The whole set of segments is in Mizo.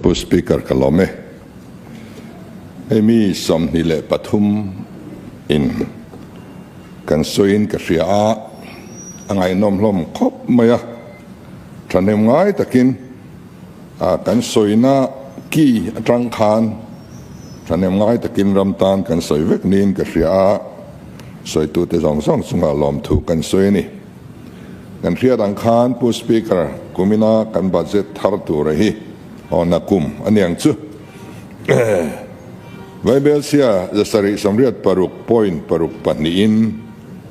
Pu Speaker ka lawm e. Hei mi 23 in kan sawiin ka hria a, a ngaihnawm hlawm khawp mai a, thahnem ngai takin kan sawina ki atang khan thahnem ngai takin ram tan kan sawi vek niin ka hria a, sawitute zawng zawng chungah lawmthu kan sawi a ni. Kan hriat ang khan Pu Speaker, kumina kan budget thar tura hi awna kum a niang chu. Vaibelsia 786 point paruk pahnihin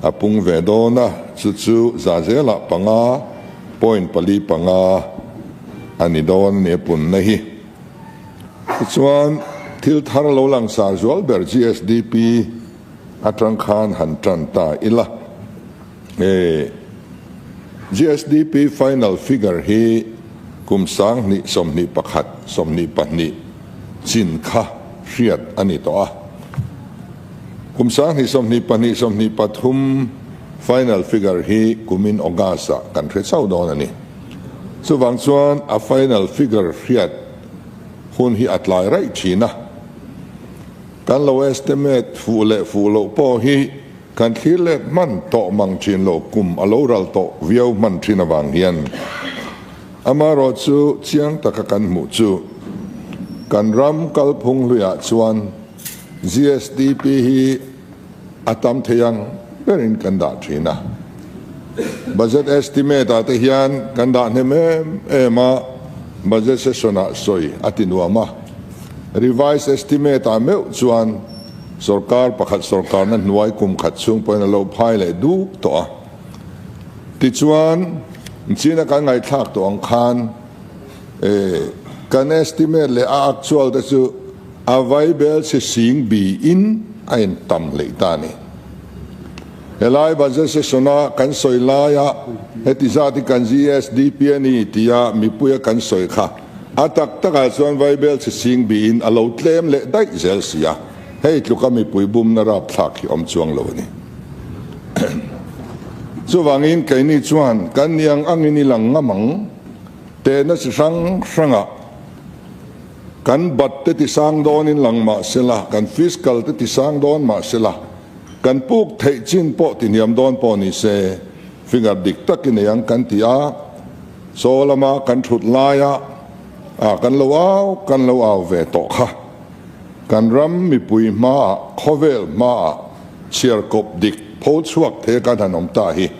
a pung ve dawn a, chu chu za zelah panga point pali panga a ni dawn a ni a punna hi. Tichuan, thil thar lo langsar zual ber GSDP atang khan han tan ta ila. He GSDP final figure hi kum 2021, 22 chin kha hriat a ni tawh a. Kum 2022, 23 final figure hi kumin August-ah kan hre chauh dawn a ni. Chuvang chuan a final figure hriat hun hi a tlai raih thin a. Kan lo estimate fuh leh fuh loh pawh hi Kan thlir let hman tawh mang thin lo kum a lo ral tawh viau hman thin avang hian amaherawh chu chiang taka kan hmuh chu kan ram kalphung hluiah chuan GSDP hi a tam thei ang berin kan dah thin a. Budget estimate ah te hian kan dah hnem em em a, budget session ah sawi a ti nuam a, revised estimate ah meuh chuan Sorkar pakhat sorkarna hnuai kum khat chhung pawhin a lo phai leh duk tawh a. Tichuan, China kan ngaihthlak tawh ang khan kan estimate leh a actual te chu a vaibel chhe sing biin a intam hleih ta a ni. Helai budget session-a kan sawi laia heti zat hi kan GSDP a ni tia mipuia kan sawi kha A tak takah chuan Vaibel chhe sing biin a lo tlem leh daih zel si a, hei tluka mipui bumna rapthlak hi awm chuang lo a ni. Chuvangin keini chuan kan ni ang angin i lang ngam ang, tehna chi hrang hrangah kan bat te ti sang dawnin lang mah sela, kan fiscal te ti sang dawn mah sela, kan puk theih chin pawh ti hniam dawn pawh ni se, finger dik tak i nei ang kan ti a. Chaw lama kan thut laia ah kan lo au kan lo au ve tawh kha. Kan ram mipui hmaah khawvel hmaah chhiar kawp dik pho chhuak the kan han awm ta hi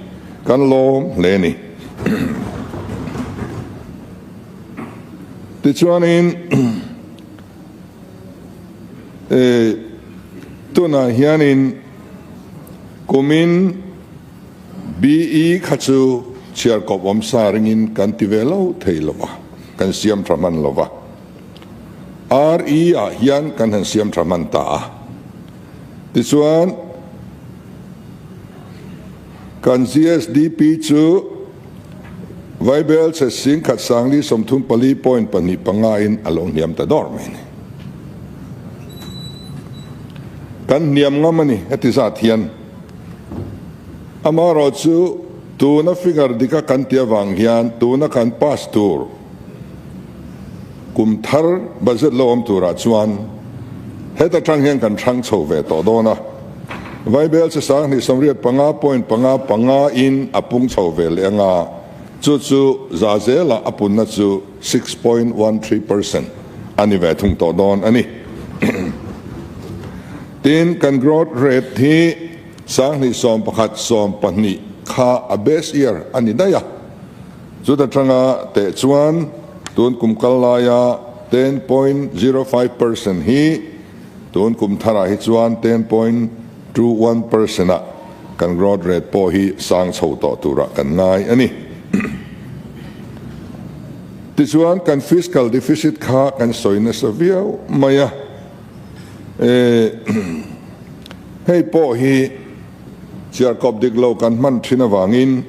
kan lawm hle ni. Tichuanin tunah hianin kumin BE kha chu chhiar kawp awm sa ringin kan ti ve lo thei lo va, kan siam tha hman lo va. RE ah hian kan han siam tha hman ta a. Tichuan, kan GSDP chu Vaibel chhe singkhat sangli 34 point pahnih panga in a lo hniam ta dawr mai a ni. Kan hniam ngam a ni heti zat hian. Amaherawh chu tuna figure dika kan tih avang hian tuna kan pass tur kum thar budget lo awm turah chuan heta tang hian kan hrang chho ve tawh dawn a. Vaibel che 2085 point panga panga in a pung chho ve leh anga, chu chu za zela a punna chu 6.13% a ni ve thung tawh dawn a ni. Tin, kan growth rate hi 2011, 12 kha a base year a ni daih a. Chuta tanga teh chuan tun kum kal laia 10.05% hi tun kum tharah hi chuan 10.21% ah kan growth rate pawh hi sang chho tawh turah kan ngai a ni. Tichuan, kan fiscal deficit kha kan sawi nasa viau mai a. Hei pawh hi chhiarkawp dik lo kan hman thin avangin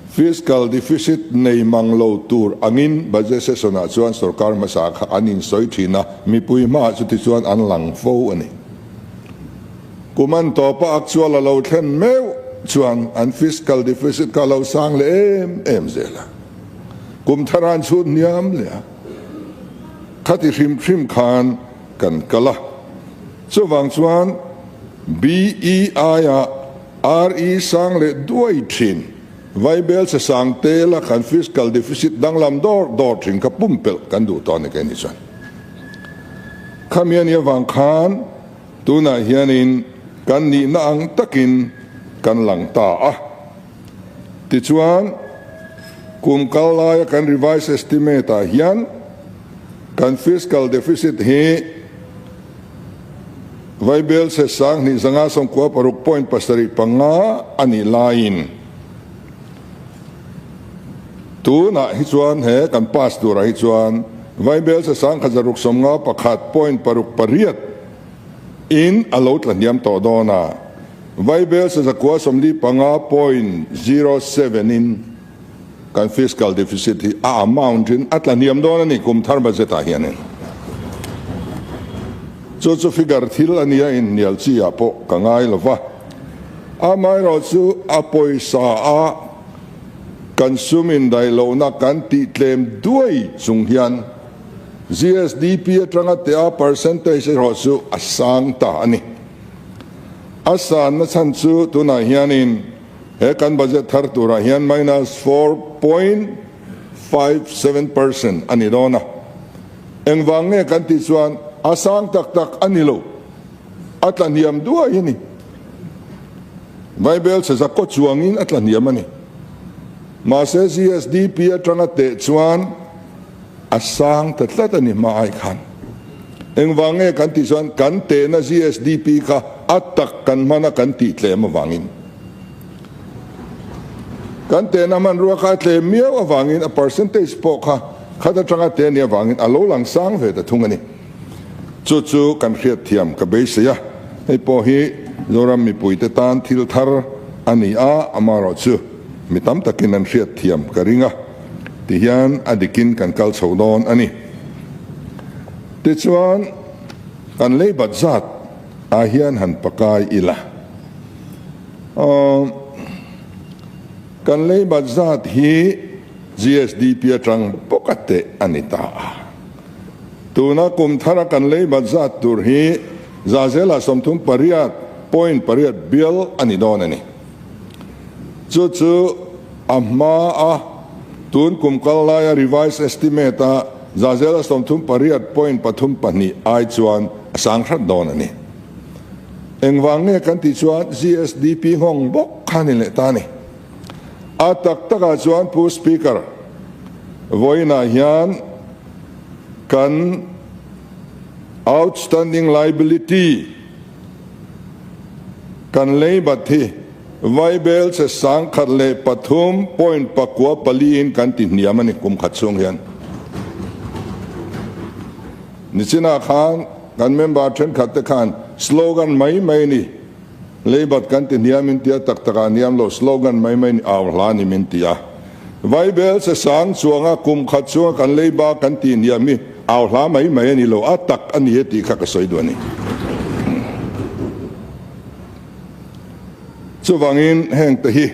fiscal deficit nei mang lo tur angin budget session ah chuan sorkar hmasa kha an insawi thin a, mipui hmaah chuti chuan an lang fo a ni. Kum an tawpa actual a lo thlen meuh chuan an fiscal deficit kha a lo sang leh em em zel a, kum thar a an chhut hniam leh a. Khati hrim hrim khan kan kal a. Chuvang chuan BEI-ah RE sang leh duai thin, Vaibel che sang tela kan fiscal deficit danglam dawr dawr thin kha pumpelh kan duh tawh a ni kei ni chuan. Khami a nih avang khan tunah hianin kan nihna ang takin kan lang ta a. Tichuan, kum kal laia kan revised estimate ah hian kan fiscal deficit hi Vaibel se 25 96 point 75 a nih laiin tunah hi chuan he kan pass turah hi chuan Vaibel se 1651 point paruk pariat in a lo tla hniam tawh dawn a, Vaibel se 945 point 07 in Kan fiscal deficit hi a amount in a tla hniam dawn a ni kum thar budget ah hianin. Chu chu figure thil a nia in hnial chi ah pawh ka ngai lo va. Amaherawh chu a pawisa a kan sum indaih lohna kan tih tlem duai chung hian GSDP atanga teh a percentage erawh chu a sang ta a ni. A sanna chhan chu tunah hianin He kan budget thar turah hian minus 4.57% a ni dawn a. Engvang nge kan tih chuan a sang tak tak a ni lo, a tla hniam duai a ni. Vaibel chhe zak kaw chuangin a tla hniam a ni. Mahse GSDP atanga teh chuan a sang ta tlat a ni hma ai khan. Engvang nge kan tih chuan kan tehna GSDP kha a tak kan hmana kan tih tlem avangin. Kan tehna hmanrua kha a tlem miau avangin a percentage pawh kha khat atanga teh a nih avangin a lo lang sang ve ta thung a ni. Chu chu kan hriatthiam ka beisei a, hei pawh hi Zoram mipuite tan thil thar a ni a, amaherawhchu mi tam takin an hriatthiam ka ring a, tihian a dikin kan kal chho dawn a ni. Tichuan kan leibat zat ah hian han pakai ila. Aw, kan leibat zat hi GSDP atang bawk a teh a ni ta a. Tuna kum thara kan leibat zat tur hi zazela 38 point pariat bial a ni dawn a ni. Chu chu a hma a tun kum kal laia revised estimate a zazela 38 point pathum pahnih ai chuan a sang hrat dawn a ni. Engvang nge kan tih chuan GSDP nghawng bawk kha ni leh ta a ni. A tak takah chuan Pu Speaker, vawiinah hian kan outstanding liability kan lei bat hi Vaibel che 1003 point pakua pali in kan ti hniam a ni kum khat chhung hian. Nichinah khan kan member thenkhat te khan slogan mai mai ni, Leibat kan ti hniam in tia tak takah hniam lo slogan mai mai ni au hla ni min ti a. Vaibel se sang chuanga kum khat chunga kan leiba kan ti hniam hi au hla mai mai a ni lo, a tak a ni e tih kha ka sawi duh a ni. Chuvangin heng te hi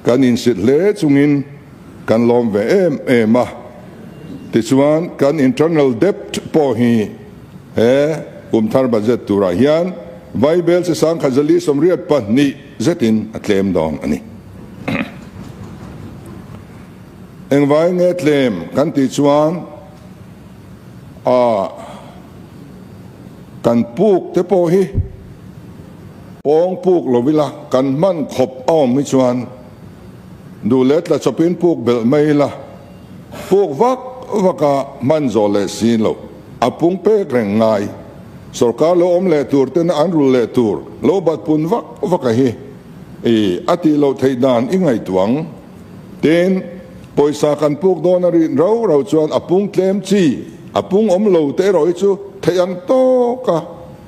kan insit hle chungin kan lawm ve em em a, tichuan kan internal debt pawh hi he kum thar budget turah hian Vaibel chi 1082 zetin a tlem dawn a ni. Engvai nge tlem kan tih chuan a kan puk te pawh hi pawng puk lo ila kan hman khawp a awm hi chuan duh leh tla chawpin puk belh mai ila puk vak vak a hman zawh leh si lo a pung pek reng ngai sorkar lo awm leh tur tena an rul leh tur lo bat pun vak vak a hi i a tih loh theih dan i ngaihtuah ang. Tin, pawisa kan puk dawn a rin rau rau chuan a pung tlem chi, a pung awm lo te erawh hi chu theih ang tawka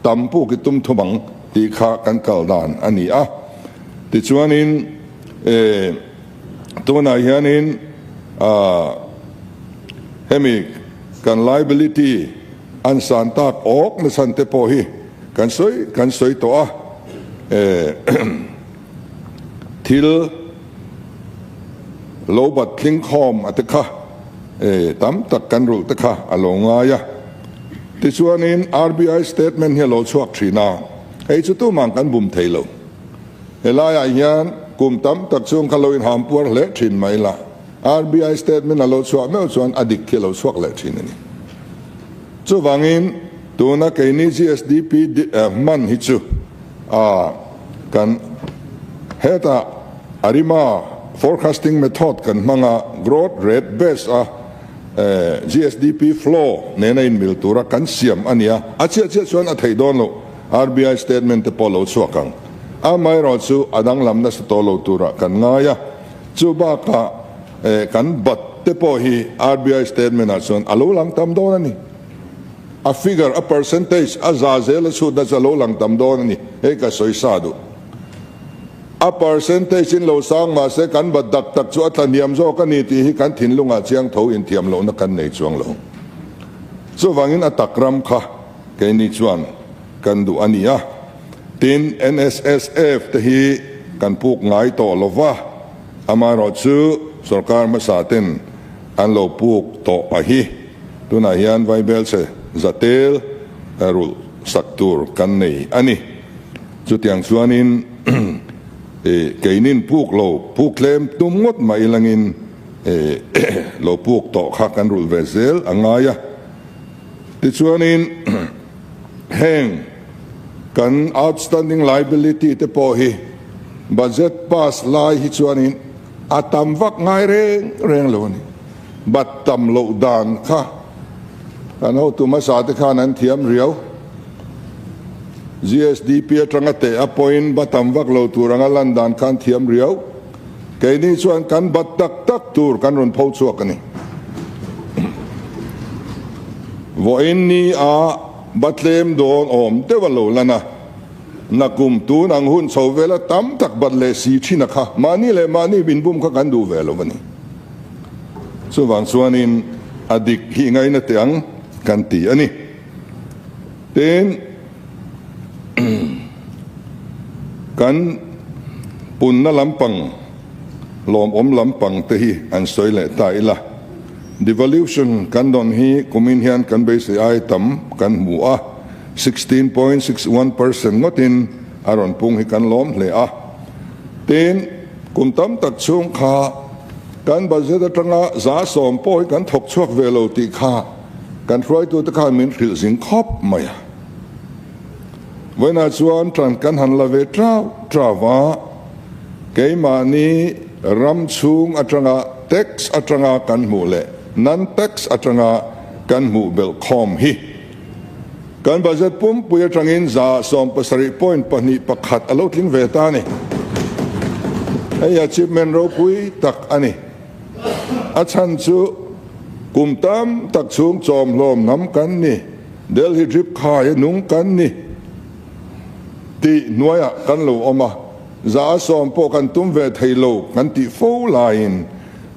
tam puk i tum thum ang tih kha kan kal dan a ni a. Tichuanin eh tunah hianin ah hemi kan liability an san tak awk na chhan te pawh hi kan sawi kan sawi tawh a eh thil lo bat tling khawm a te kha. Tam tak kan rulh te kha a lo ngai a. Tichuanin RBI statement hi a lo chhuak thin a, hei chu tumah kan bum thei lo. Helaiah hian kum tam tak chung kha lo inham puar hle thin mai la, RBI statement a lo chhuah meuh chuan a dik khi a lo chhuak leh thin a ni. Chuvangin tuna keini GSDP hman hi chu a kan hetah ARIMA forecasting method kan hmang a, growth rate base a GSDP flow nena inmil tura kan siam a nia, a chiah chiah chuan a theih dawn loh, RBI statement te pawh lo chhuak ang. Amaherawh chu a danglam nasa tawh lo turah kan ngai a, chu bakah kan bat te pawh hi RBI statement ah chuan a lo lang tam dawn a ni. A figure, a percentage, a za zel a chhutna chu a lo lang tam dawn a ni. Hei ka sawi sa duh. A percentage in lo sang mahse kan bat dak tak chu a tla hniam zawk a ni tih hi kan thinlungah chiang tho inthiam lohna kan nei chuang lo. Chuvangin a tak ram kha keini chuan kan duh a ni a. Tin, NSSF te hi kan puk ngai tawh lo va, amaherawhchu sorkar hmasa ten an lo puk tawh a hi. Tunah hian Vaibelchhe zatel rulh sak tur kan nei a ni. Chutiang chuanin keinin puk lo puk tlem tum ngawt mai langin lo puk tawh kha kan rulh ve zel a ngai a. Tichuanin heng kan outstanding liability te pawh hi budget pass lai hi chuanin a tam vak ngai reng reng lo a ni. Bat tam loh dan kha kan hotu hmasa te khan an thiam riau. GSDP atanga teh a pawhin ba tam vak lo tur anga lan dan khan thiam riau. Keini chuan kan bat tak tak tur kan rawn pho chhuak a ni. Vawiin ni a ba tlem dawn awm deuh a lo lan a. Nakum tun ang hun chho vela tam tak bat leh si thin a kha mahni leh mahni inbum kha kan duh ve lo a ni. Chuvang chuanin a dik hi ngaina teh ang kan ti a ni. Tin, kan punna lampang, lawmawm lampang te hi an sawi leh ta ila. Devaluation kan dawn hi kumin hian kan beisei ai tam kan hmu a, 16.61% ngawtin a rawn pung hi kan lawm hle a. Tin, kum tam tak chhung kha kan budget atanga 10% pawh hi kan thawk chhuak ve lo tih kha kan hruaitute khan min hrilh zing khawp mai a. Vawiinah chuan tan kan han la ve trau trau a, keimahni ram chhung atanga tax atanga kan hmuh leh non-tax atanga kan hmuh belh khawm hi Kan budget pumpui atangin 17.21 a lo tling ve ta a ni. Hei achievement ropui tak a ni. A chhan chu kum tam tak chhung chawmhlawm hnam kan ni, Delhi drip khai a nung kan ni tih hnuaiah kan lo awm a, 10% pawh kan tum ve thei lo kan tih fo laiin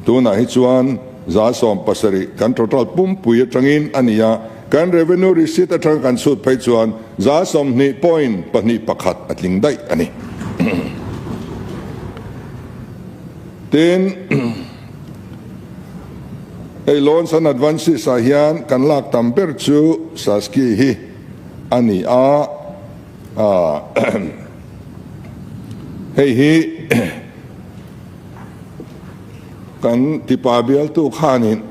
tunah hi chuan 17% kan total pumpui atangin a ni a. Kan revenue receipt atanga kan chhut phei chuan 20.21 a tling daih a ni. Tin, hei loans and advances ah hian kan lak tam ber chu Saski hi a ni a, hei hi kan tipa bialtu khanin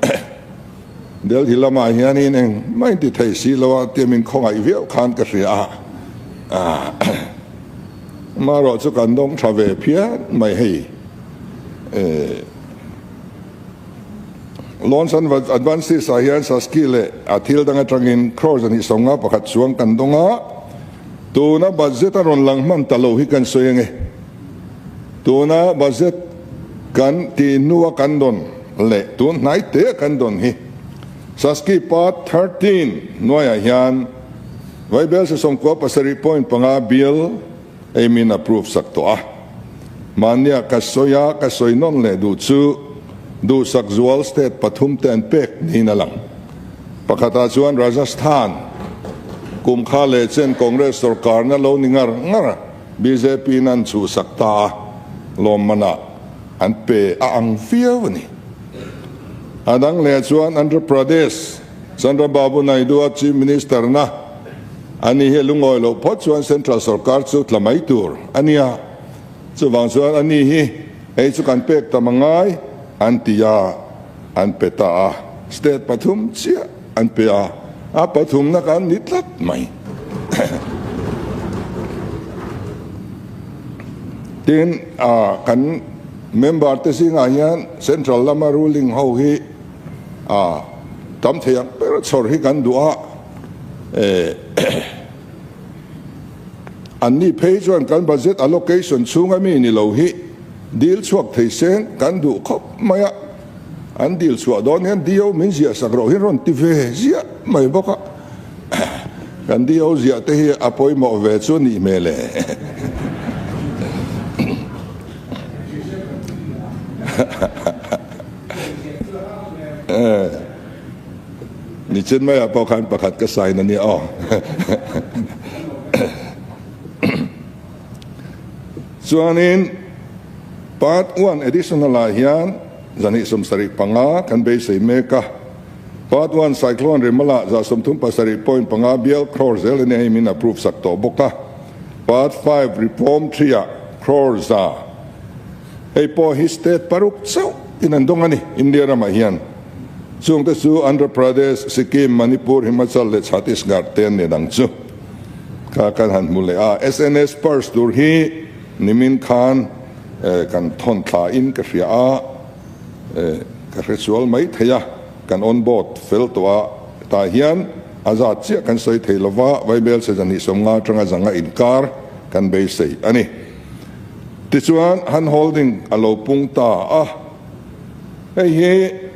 Delhi lamah hianin engmah in ti thei si lo a tia min khawngaih viau khan ka hria a, amaherawh chu kan dawng tha ve phian mai hei. Loans and Advances ah hian Saski leh a thil dang atangin crore 151 chuang kan dawng a, tuna budget a rawn lang hman ta lo hi kan sawi ange. Tuna budget kan tih hnua kan dawn leh tun hnai te a kan dawn hi Saski Part 13 hnuaiah hian Vaibel 97.5 bill ei min approve sak tawh a. Mahnia ka sawi a, ka sawi nawn leh duh chu duhsak zual state pathum te an pek niin a lang. Pakhatah chuan Rajasthan kum kha leh chen Congress sorkarna lo ni ngar ngar a. Bjp in an chhuhsak ta a, lawmmanah an pe a ang viau a ni. A dang leh chuan Andhra Pradesh, Chandrababu Naidu-a Chief Minister na a ni hi a lungawi loh phawt chuan Central sorkar chu tla mai tur a nia. Chuvang chuan a ni hi hei chu kan pek tam a ngai an ti a, an pe ta a. State pathum chiah an pe a, a pathumna kan ni tlat mai. Tin, kan member te zingah hian Central lama ruling ho hi tam thei ang ber chhawr hi kan duh a, anni phei chuan kan budget allocation chhunga mi ni lo hi dil chhuak thei seng kan duh khawp mai a, an dil chhuah dawn hian DO min ziah sak roh hi rawn ti ve ziah mai bawk a. Kan DO ziah te hi a pawimawh ve chu nih hmel e. Nichin maiah pawh khan pakhat ka sign a nia aw. Chuanin Part one additional ah hian zahnih 75 kan beisei mek a. Part one Cyclone Rimala 37.5 bial crore zel a nia hei min approve sak tawh bawk a. Part five Reform three ah crore za hei pawh hi state paruk chauh in an dawng a ni India ramah hian. Chung te chu Andhra Pradesh, Sikkim, Manipur, Himachal leh Chhattisgarh te an ni dang chu kha kan han hmu leh a. SNS purse tur hi nimin khan kan thawn thla in ka hria a. Ka hre sual mai thei a, kan on board fel tawh a, tah hian a zat chiah kan sawi thei lo va, Vaibel se zahnih 50 atanga zanga inkar kan beisei a ni. Tichuan hand holding a lo pung ta a, hei hi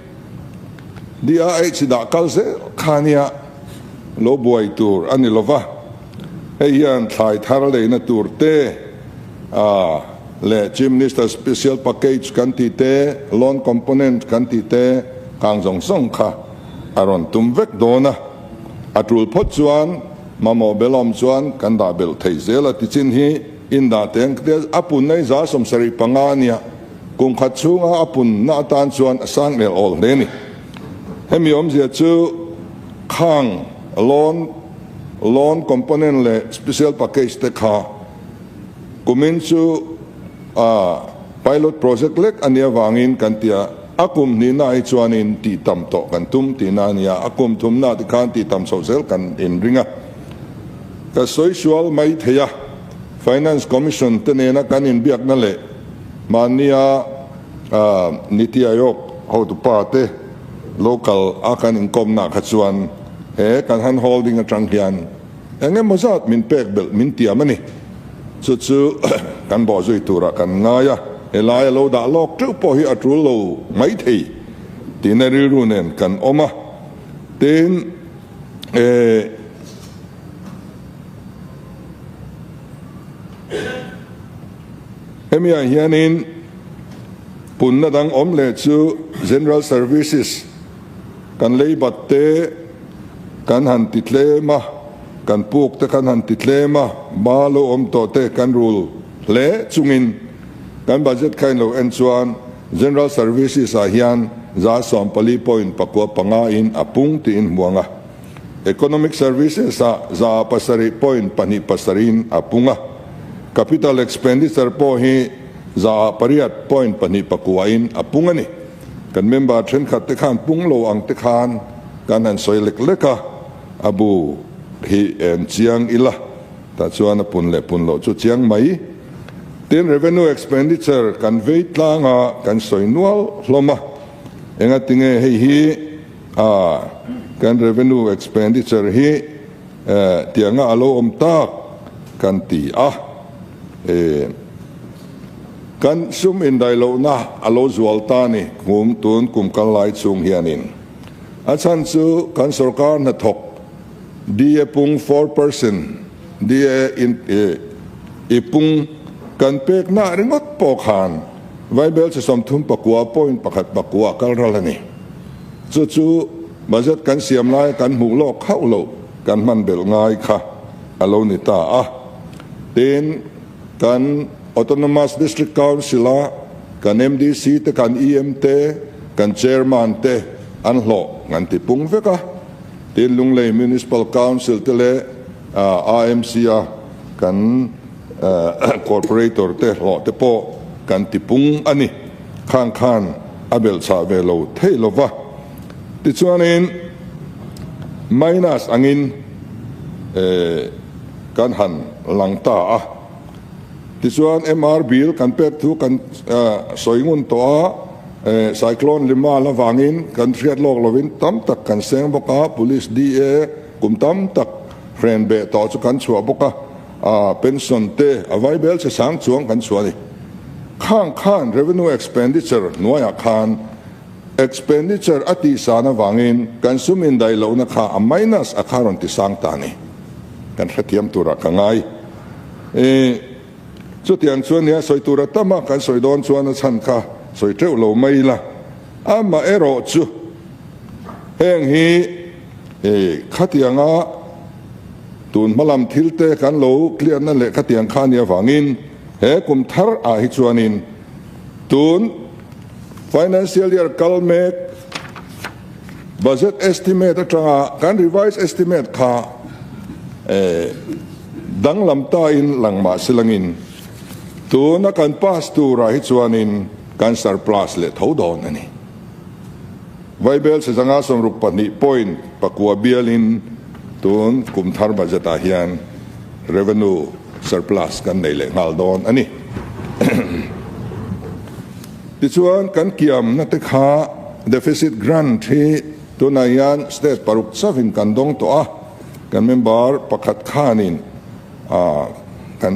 DRH dah kal zel kha nia lo buai tur a ni lo va, hei hian thlai thar leina tur te a. Leh Chief Minister Special Package kan tih te, Loan Component kan tih te kang zawng zawng kha a rawn tum vek dawn a. A tul phawt chuan mamawh belawm chuan kan dah belh thei zel a tichin hi indah teng te a punna hi 75 a nia, kum khat chhunga a punna atan chuan a sang el awl hle a ni. Hemi awmzia chu khang loan loan component leh special package te kha Kumin chu a pilot project lek a nih avangin kan ti a, a kum hnihna hi chuanin tih tam tawh kan tum tihna a ni a, a kum thumna te khan tih tam chhoh zel kan inring a. Ka sawi sual mai thei a, Finance Commission te nena kan inbiakna leh mahnia Niti Aayog hotupa te local a kan inkawmna kha chuan he kan hand holding atang hian Eng emaw zat min pek belh min tiam a ni. Chu chu kan bawh zui turah kan ngai a, helai a lo dah lawk teuh pawh hi a tul lo mai thei tihna rilru nen kan awm a. Tin, eh, hemiah hianin punna dang awm leh chu General Services, Kan leibat te kan han ti tlem a, kan puk te kan han ti tlem a, ba lo awm tawh te kan rul hle chungin kan budget kha in lo en chuan General Services ah hian 14.9 in a pung tiin hmuang a, Economic Services ah 7.27 in a pung a, Capital Expenditure pawh hi 8.29 in a pung a ni. Kan member thenkhat te khan pung lo ang te khan kan han sawi lek lek a, a bu hi en chiang ila tah chuan a pun leh pun loh chu chiang mai. Tin, revenue expenditure kan vei tlang a, kan sawi nual hlawm a, engatinge hei hi a kan revenue expenditure hi tianga a lo awm tak kan ti a. Kan sum indaihlohna a lo zual ta ni kum tun kum kal lai chung hianin. A chhan chu kan sorkar hnathawk DA pung 4% DA in i pung kan pekna ringawt pawh khan Vaibel chi 39.19 kal ral a ni. Chu chu budget kan siam lai kan hmuh lawk hauh loh kan hman belh ngai kha a lo ni ta a. Tin, kan Autonomous District Council-a kan MDC te, kan EM te, kan Chairman te an hlawh kan ti pung vek a. Tin, Lunglei Municipal Council te leh AMC a kan Corporator te hlawh te pawh kan ti pung a ni. Khang khan a belhchhah ve lo thei lo va. Tichuanin minus angin kan han lang ta a. Tichuan MR bill kan pek thu kan sawi ngun tawh a, Cyclone Lima la vangin kan hriat lawk lovin tam tak kan seng bawk a, Police DA kum tam tak hren beh tawh chu kan chhuah bawk a, pension te a vaibel che sang chuang kan chhuah a ni. Khang khan revenue expenditure hnuaiah khan expenditure a tihsan avangin kan sum indaih lohna kha a minus a kha rawn ti sang ta a ni. Kan hrethiam turah ka ngai. E, chutiang chuan nia sawi tura tama kan sawi dawn chuan a chhan kha sawi teuh lo mai ila. Amaherawh chu heng hi e, khatianga tun hma lam thil te kan lo clear na leh khatiang kha nia vangin he kum thar ah hi chuanin tun financial year kal mek budget estimate atanga kan revised estimate kha e, Danglam tain lang mah se langin tuna kan pass turah hi chuanin kan surplus leh tho dawn a ni. Vaibel Sezanga 62 point pakua bialin tun kum thar budget ah hian revenue surplus kan nei leh nghal dawn a ni. Tichuan kan kiamna te kha deficit grant hi tunah hian state paruk chauhin kan dawng tawh a. Kan member pakhat khanin kan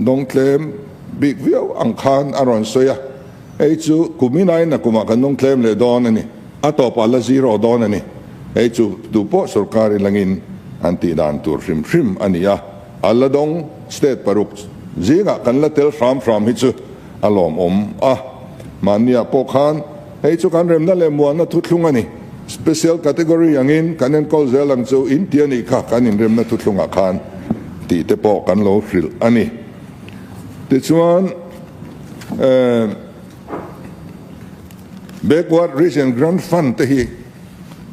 dawng tlem bik viau ang khan a rawn sawi a, hei chu kum inain a kumah kan dawng tlem leh dawn a ni, a tawpah la zero dawn a ni, hei chu duh pawh sorkar i langin an tih dan tur hrim hrim a ni a, a la dawng state paruk zingah kan la tel hram hram hi chu a lawmawm a, mahniah pawh khan hei chu kan remna leh muanna thuthlung a ni. Special category angin kan enkawl zel ang chu in ti a nih kha kan inremna thuthlungah khan tih te pawh kan lo hrilh a ni. Tichuan Backward Region Grant Fund te hi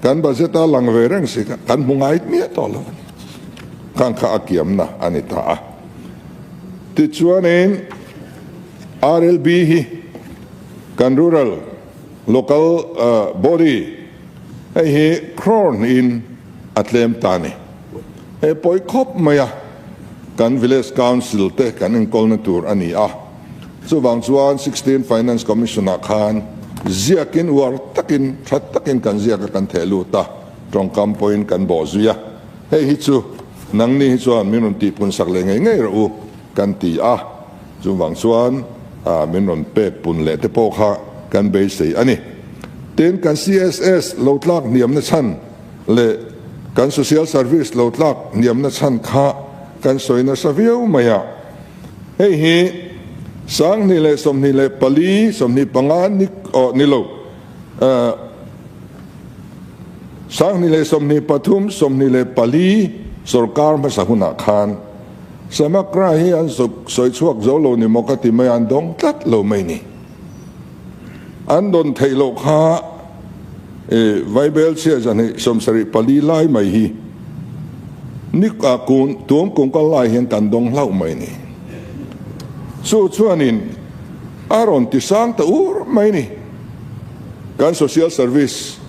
kan budget a lang ve reng si kha kan hmu ngai miah tawh lo a ni. Khang kha a kiamna a ni ta a. Tichuanin RLB hi kan rural Local body hei hi crore hnihin a tlem ta a ni. Hei pawi khawp mai a, kan Village Council te kan enkawlna tur a ni a. Chuvang chuan 16 Finance Commission ah khan ziakin uar takin tha takin kan ziak a kan theh lut a, tawngkam pawhin kan bawh zui a. Hei hi chu nangni hi chuan min rawn tihpun sak leh ngei ngei rawh u kan ti a. Chuvang chuan min rawn pek pun leh te pawh kha kan beisei a ni. Tin, kan CSS lo tlak hniamna chhan leh kan Social Service lo tlak hniamna chhan kha kan sawi nasa viau mai a. Hei hi 2024, 25 ni aw ni lo, 2023, 24 sorkar hmasa hunah khan, Samakra hi an sawi chhuak zo lo ni maw ka ti mai a, an dawng tlat lo mai ni. An dawn theih loh kha i Vaibel chhia zahnih 74 lai mai hi ni a kun tuam kum kal lai hian kan dawng hlauh mai ni. Chu chuanin a rawn ti sang ta ur mai ni. Kan social service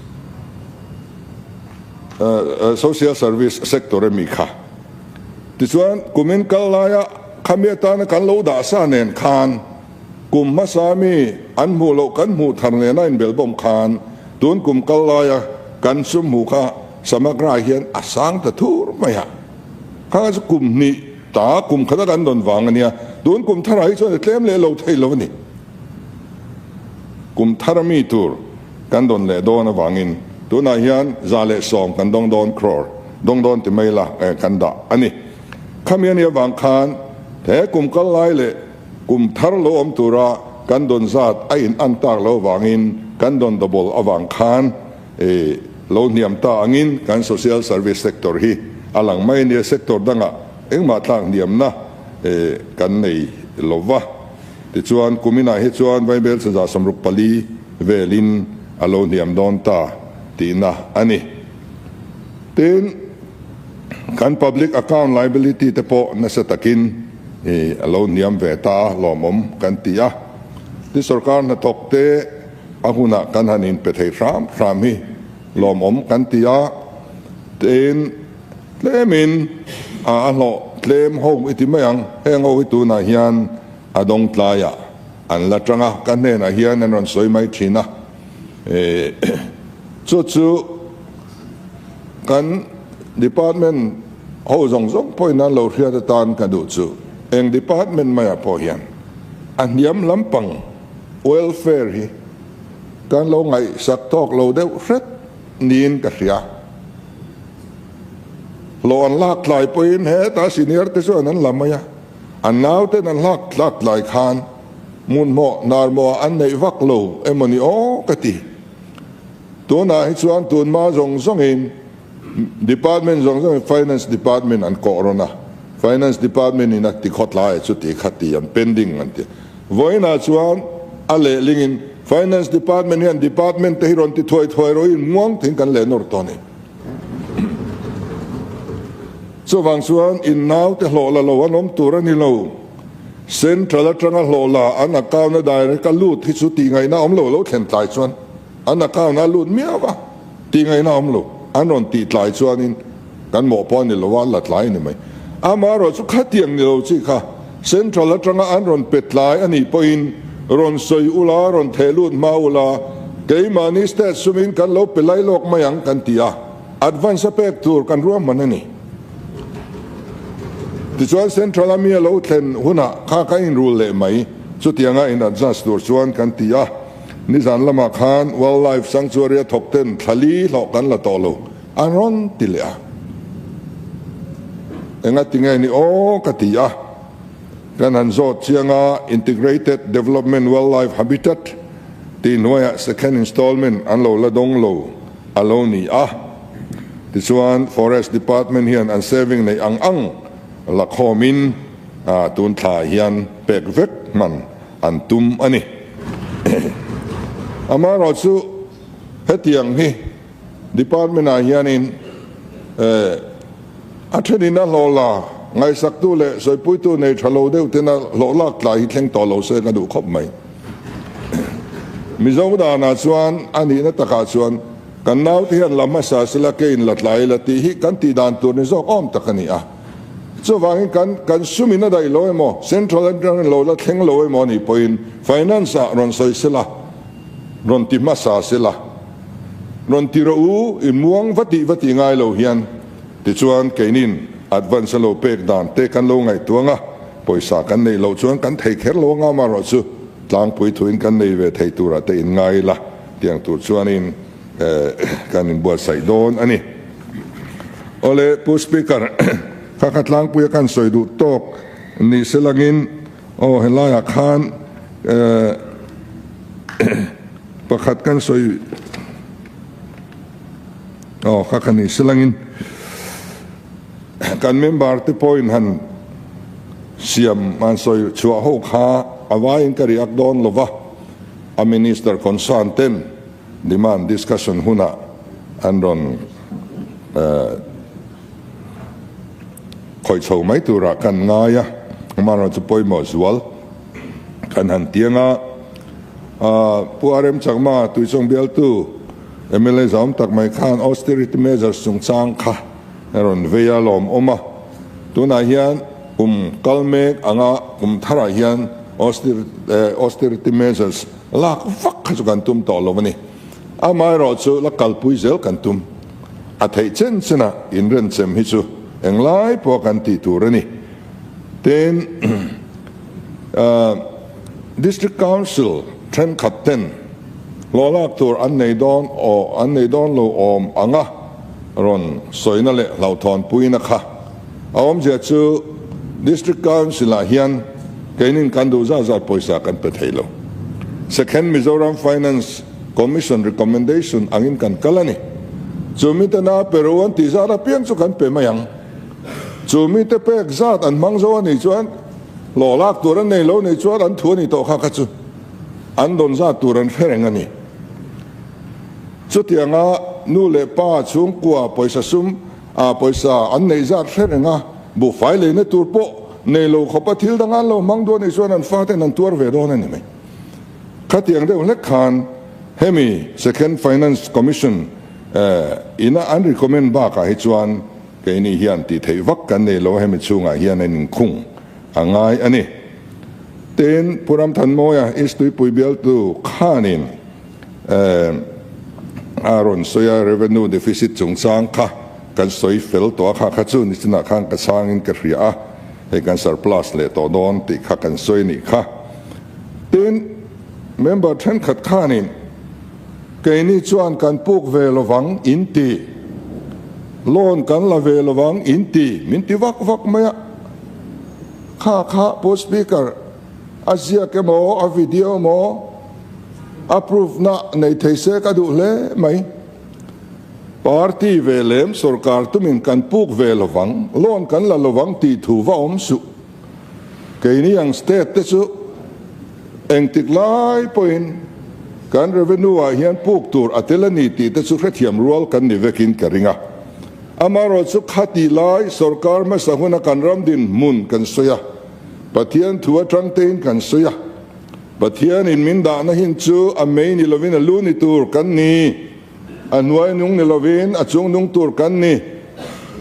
social service sector ami kha. Tichuan, kumin kal laia khami atana kan lo dah sa nen khan, kum hmasa mi an hmuh loh kan hmuh thar nena inbelbawm khan, tun kum kal laia kan sum hmuh kha Samagra hian a sang ta thur mai a. Kha chu kum hnih ta kum khata kan dawn vang a nia, tun kum tharah hi chuan a tlem leh lo thei lo a ni. Kum thar mi tur kan dawn leh dawn avangin tunah hian 110 kan dawng dawn crore dawng dawn ti mai la kan dah a ni. Khami a nih avang khan he kum kal lai leh kum thar lo awm tura kan dawn zat a in an tak lo avangin kan dawn double avang khan lo hniam ta angin kan social service sector hi a lang mai a nia, sector dangah engmah tlak hniamna kan nei lova. Tichuan, kuminah hi chuan Vaibel 164 velin a lo hniam dawn ta. tihna a ni. Tin, kan public account liability te pawh nasa takin a lo hniam ve ta a, lawmawm kan ti a. Ti sorkar hnathawk te a hunah kan han inpe thei hram hram hi lawmawm kan ti a. Tin, tlemin a hlawh tlem ho i ti mai ang, heng ho hi tunah hian a dawng tlaiah an la tang a, ka hnenah hian an rawn sawi mai thin a. Chu chu kan department ho zawng zawng pawhin an lo hriat atan ka duh chu eng department maiah pawh hian a hniam lampang welfare hi kan lo ngaihsak tawk lo deuh hret niin ka hria. Hlawh an lak tlai pawhin heta senior te chuan an la mai a, an nauten an hlak tlak tlai khan Hmunhmawh hnarmawh an neih vak lo emaw ni aw ka ti. Tunah hi chuan tunhma zawng zawngin Department zawng zawngin Finance Department an kawh rawn a, Finance Department in a ti khawtlai chu ti kha ti an pending an ti. Vawiinah chuan a lehlingin Finance Department hian Department te hi rawn ti thuai thuai rawhin muang thing kan leh nawr tawh a ni. Chuvang chuan in naute hlawh la lo an awm tur a ni lo. Central atanga hlawh la an account a direct a lut hi chu tih ngaihna awm lo, lo thlen tlai chuan an account a lut miau a, tih ngaihna awm lo, an rawn tih tlai chuanin kan mawh pawh a ni lo a, la tlai a ni mai. Amaherawh chu khatiang ni lo chi kha Central atanga an rawn pe tlai a nih pawhin rawn sawi ula, rawn theh lut hma ula, keimahni state sumin kan lo pe lai lawk mai ang kan ti a. Advance a pek tur kan ruahman a ni. Tichuan Central a mi a lo thlen hunah kha ka inrul leh mai. Chutianga in adjust tur chuan kan ti a. Nizan lamah khan Wildlife Sanctuary a thawk ten thla li hlawh kan la tawh lo an rawn ti leh a. Enga ti nge ni aw ka ti a. Kan han zawt chiang a, Integrated Development Wildlife Habitat tih hnuaiah second installment an lo la dawng lo. A lo ni a. Tichuan Forest Department hian an saving neih ang ang la khawmin tun thla hian pek vek hman an tum a ni. Amaherawh chu hetiang hi Department ah hianin a thenin a hlawh la ngaihsaktu leh sawipuitu nei tha lo deuh tena hlawh lak tlai hi thleng tawh lo se ka duh khawp mai. Mizo danah chuan a nihna takah chuan kan naute hian la hmasa sela keiin la tlai ila tih hi kan tih dan tur ni zawk awm tak a ni a. Chuvangin kan kan sumin a daih lo emaw, Central atangin lo la thleng lo emaw a nih pawhin Finance ah rawn sawi sela, rawn ti hmasa sela, rawn ti rawh u, i muang va tih va tih ngai lo hian tichuan keinin advance a lo pek dan te kan lo ngaihtuang a. Pawisa kan neih loh chuan kan thei kher lo anga amaherawh chu tlangpui thuin kan nei ve thei turah te in ngai ila tiang tur chuanin kan inbuatsaih dawn a ni. Awle Pu Speaker, kha kha tlangpuia kan sawi duh tawk ni se langin aw helaiah khan pakhat kan sawi aw kha kha ni se langin. Kan member te pawhin han siam han sawi chhuah ho kha a vaiin ka riak dawn lo va, a minister concern ten demand discussion hunah an rawn khawih chho mai turah kan ngai a, amaherawhchu pawimawh zual kan han tiang a. Pu RM Chakma, Tuichawng bialtu mla zawm tak mai khan austerity measures chungchang kha A rawn vei a lawm awm a, tunah hian kum kal mek anga kum tharah hian austerity measures lak vak kha chu kan tum tawh lo a ni. Amaherawh chu la kalpui zel kan tum. A theih chen chenah inrenchem hi chu englai pawh kan tih tur a ni. Tin, District Council thenkhat ten hlawh lak tur an nei dawn aw an nei dawn lo awm ang a rawn sawina leh hlauhthawnpuina kha a awmzia chu District Council ah hian keinin kan duh zat zat pawisa kan pe thei lo. Second Mizoram Finance Commission recommendation angin kan kal a ni. Chu mitena pe ro an tih zat apiang chu kan pe mai ang. Chu mite pek zat an hmang zo a nih chuan hlawh lak tur an nei lo nih chuan an thu a ni tawh kha kha chu an dawn zat tur an hre reng a ni. Chutianga. nu leh pa chhungkua pawisa sum ah pawisa an neih zat hre reng a, buhfai leina tur pawh nei lo khawpa thil dang an lo hmang dawn anih chuan an faten an tuar ve dawn a ni mai. Khatiang deuh hlek khan hemi Second Finance Commission ina an recommend bakah hi chuan keini hian tih theih vak kan nei lo a, hemi chhungah hian an inkhung a ngai a ni. Tin, Pu Ramthanmawia East Tuipui bialtu khanin a rawn sawi a, revenue deficit chungchang kha kan sawi fel tawh a, kha kha chu nichinah khan ka chhangin ka hria a, hei kan surplus leh tawh dawn tih kha kan sawi a nih kha. Tin, member thenkhat khanin keini chuan kan puk ve lovang in ti, loan kan la ve lovang in ti, min ti vak vak mai a. Kha kha Pu Speaker, a ziak emaw, a video emaw, a proof na nei thei se ka duh hle mai. Party ve lem sorkar tumin kan puk ve lovang, loan kan la lovang tih thu va awm suh. Keini ang state te chu engtik lai pawhin kan revenue ah hian puk tur a tel a ni tih te chu hrethiam rual kan ni vekin ka ring a. Amaherawh chu khati lai sorkar hmasa huna kan ram dinhmun kan sawi a, Pathian thu atang tein kan sawi a, Pathianin min dahna hin chu a mei ni lovin a lu ni tur kan ni. A hnuai nung ni lovin a chung nung tur kan ni.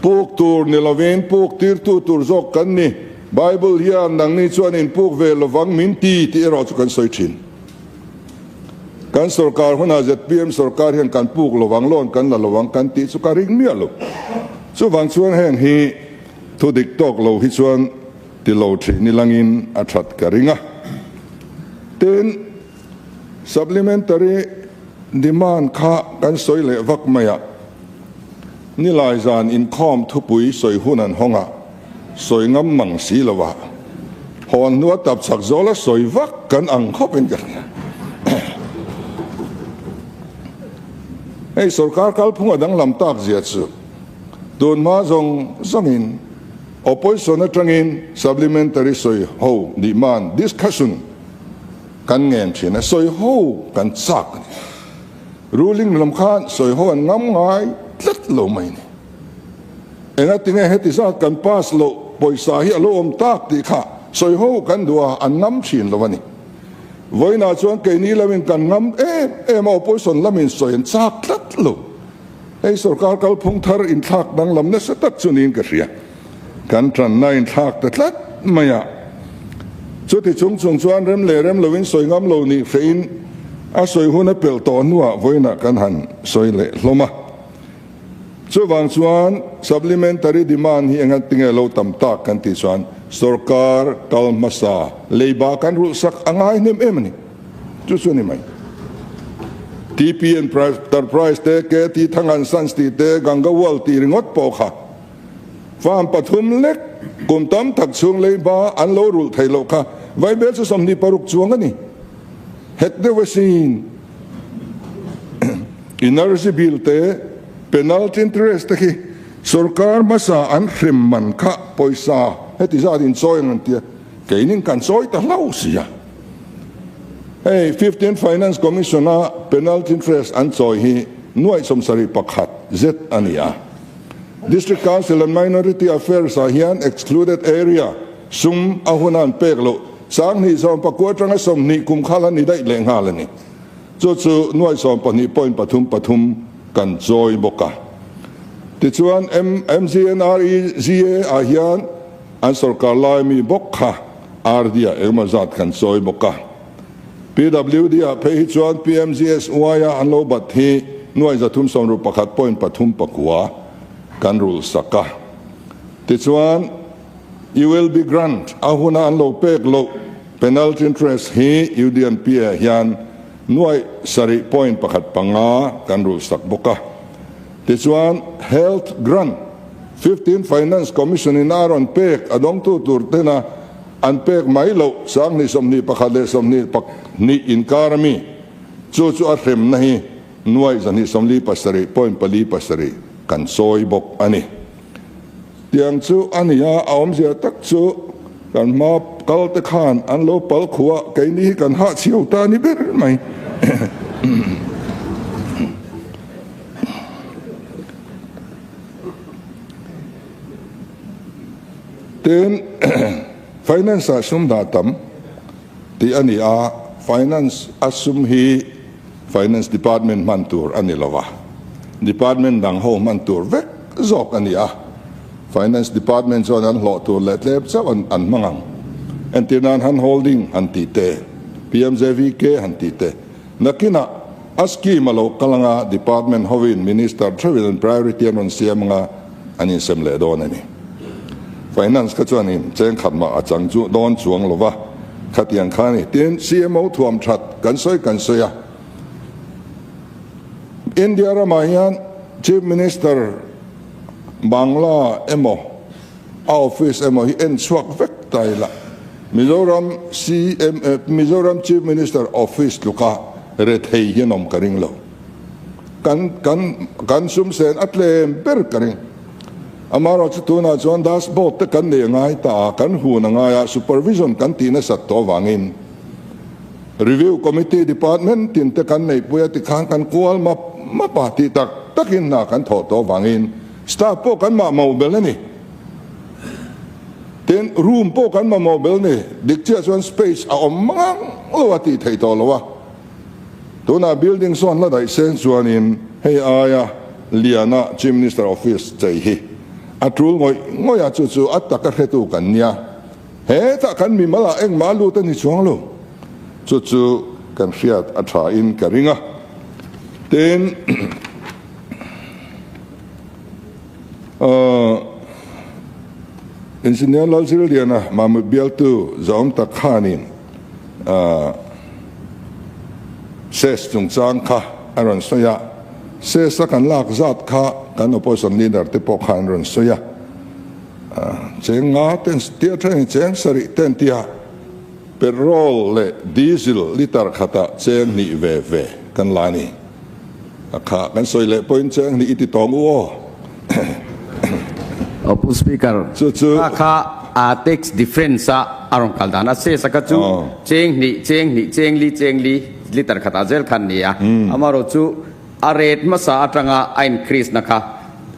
Puk tur ni lovin puk tirtu tur zawk kan ni. Bible hian nangni chuan in puk ve lovang min ti tih erawh chu kan sawi thin. Kan sorkar hunah zpm sorkar hian kan puk lovang, loan kan la lovang kan tih chu ka ring miah lo. Chuvang chuan heng hi thu dik tawk lo hi chuan ti lo thin nilangin a that ka ring a. Tin, Supplementary demand kha kan sawi leh vak mai a, nilai zan inkhawm thupui sawi hun an hawng a, sawi ngam mang si lo a, hawn hnua tap chak zawla sawi vak kan ang khawp in ka hria. Hei sorkar kalphung a danglam tak zia chu tun hma zawng zawngin opposition atangin supplementary sawi ho demand discussion Kan ngen thin a, sawi ho kan chak a ni. Ruling lam khan sawi ho an ngam ngai tlat lo mai a ni. Enga tinge heti zat kan pass loh pawisa hi a lo awm tak tih kha sawi ho kan duh a, an ngam thin lo a ni. Vawiinah chuan keini lamin kan ngam em em a, opposition lamin sawi an chak tlat lo. Hei sorkar kalphung thar inthlak danglam nasa tak chu niin ka hria. Kan tanna inthlak ta tlat mai a. Chuti chung chung chuan rem leh rem loin sawi ngam lo nih hrehin a sawi hun a pelh tawh hnuah vawiinah kan han sawi leh hlawm a. Chuvang chuan supplementary demand hi enga tinge lo tam tak kan tih chuan sorkar kal hmasa leiba kan rulhsak a ngai hnem em a ni. Chu chu a ni mai. TP Enterprise te, KT Thang and Sons tih te, Ganga World tih ringawt pawh kha Farm pathum lek kum tam tak chhung leiba an lo rulh theih loh kha vaibel chu 26 chuang a ni. Het deuh asin. Energy bill te, penalty interest te khi sorkar hmasa an hrem man kha pawisa heti zat in chawi ang an tia, keinin kan chawi ta hlauh sia. Hei Fifteenth Finance Commission a penalty interest an chawi hi nuaih 71 zet a ni a. District Council and Minority Affairs ah hian excluded area sum a hun a an pek loh 2019 atanga 20 kum khal a ni daih leh nghal a ni. Chu chu nuaih 12 point pathum pathum kan chawi bawk a. Tichuan MGNREGA ah hian an sorkar lai mi bawk kha RD ah engemaw zat kan chawi bawk a. PWD ah phei hi chuan PMGSY a an lo bat hi nuai 361 point pathum pakua kan rulh sak a. Tichuan ULB grant a huna an lo pek loh penalty interest hi UDNP ah hian nuai sarih point pakhat panga kan rulh sak bawk a. Tichuan Health Grant 15 Finance Commission in a rawn pek a dawngtu tur tena an pek mai loh 2021 leh 22 inkar ami chu chu a hremna hi nuai 247 point pali pasarih kan sawi bawk a ni. Tiang chu a ni a, a awmzia tak chu kan hma kal te khan an lo pal khuah keini hi kan hahchhiau ta a ni ber mai. Tin, Finance ah sum dah tam tih a ni a, Finance a sum hi Finance Department hman tur a ni lo va, Department dang ho hman tur vek zawk a ni a, Finance Department chuan an hlawh tur leh tlep chauh an hmang ang. Entir nan han holding han tih te, PMJVK han tih te, nakinah a scheme a lo kal anga Department hovin Minister theuhin an priority an rawn siam anga an insem leh dawn a ni. Finance kha chuanin cheng khat mah a chang chu dawn chuang lo va, khatiang kha a ni. Tin, CMO thuam that kan sawi kan sawi a, India ramah hian Chief Minister Bangla emaw a office emaw hi en chhuak vek ta ila, Mizoram CM, Mizoram Chief Minister office tluka rethei hian awm ka ring lo. Kan kan kan sum sen a tlem ber ka ring. Amaherawh chu tunah chuan dashboard te kan nei a ngai ta a, kan hun a ngai a, supervision kan tih nasat tawh avangin review committee department tin te kan neihpui a tikhan kan kual map map a tih tak takin hna kan thawh tawh avangin staff pawh kan mahmawh bel a ni. Tin, room pawh kan mamawh bel a ni. Dik chiah chuan space a awm mang lo a tih theih tawh lo a. Tunah building sawn la daih seng chuanin hei aia liana Chief Minister Office chei hi a tul ngawih ngawih a, chu chu a taka hretu kan nia. Hetah kan mimal ah engmah a lut a ni chuang lo. Chu chu kan hriat a tha in ka ring a. Tin, Engineer Lalzirliana Mamut bialtu Zawm tak khanin Ses chungchang kha a rawn sawi a, Ses a kan lak zat kha kan opposition leader te pawh kha an rawn sawi a, cheng nga ten tia thenin cheng sarih ten tia petrol leh diesel litre khatah cheng hnih ve ve kan la a ni. A kha kan sawi leh pawhin cheng hnih i ti tawng u aw. Aw Pu Speaker, Chu chu. Kha kha a tax difference a a rawn kal dan a ses a kha chu cheng hnih cheng hnih cheng li cheng li liter khatah zel khan ni a. Amaherawh chu a rate hmasa atanga a increase na kha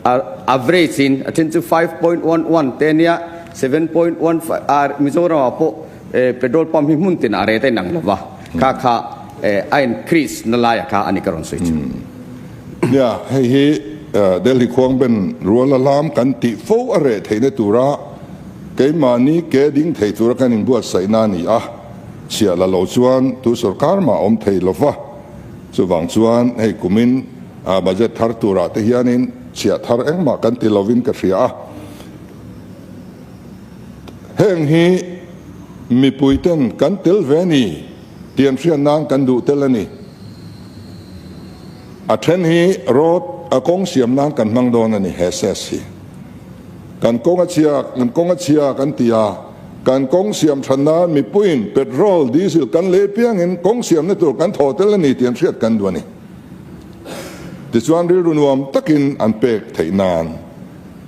a average in a then chu 5.11 te ania 7.15 a Mizoram ah pawh Petrol pump hi hmun tin a rate a inang lova, kha kha a increase na laia kha a ni ka rawn sawi chu. Nia, hei hi Delhi khuangben rual a lam kan tih fo a reh theihna tura keimahni ke ding thei tura kan inbuatsaihna a ni a, chhiah la lo chuan tu sorkar mah awm thei lova, chuvang chuan hei kumin budget thar turah te hianin chhiah thar engmah kan ti lovin ka hria a. Heng hi mipuiten kan tel ve a ni tih an hriat nan kan duh tel a ni. A then hi road a kawng siam nan kan hmang dawn a ni he ses hi. Kan kawng a chhia, kan kawng a chhia kan ti a, kan kawng siam than nan mipuiin petrol, diesel kan lei piangin kawng siamna tur kan thaw tel a ni tih an hriat kan duh a ni. Tichuan rilru nuam takin an pek theih nan.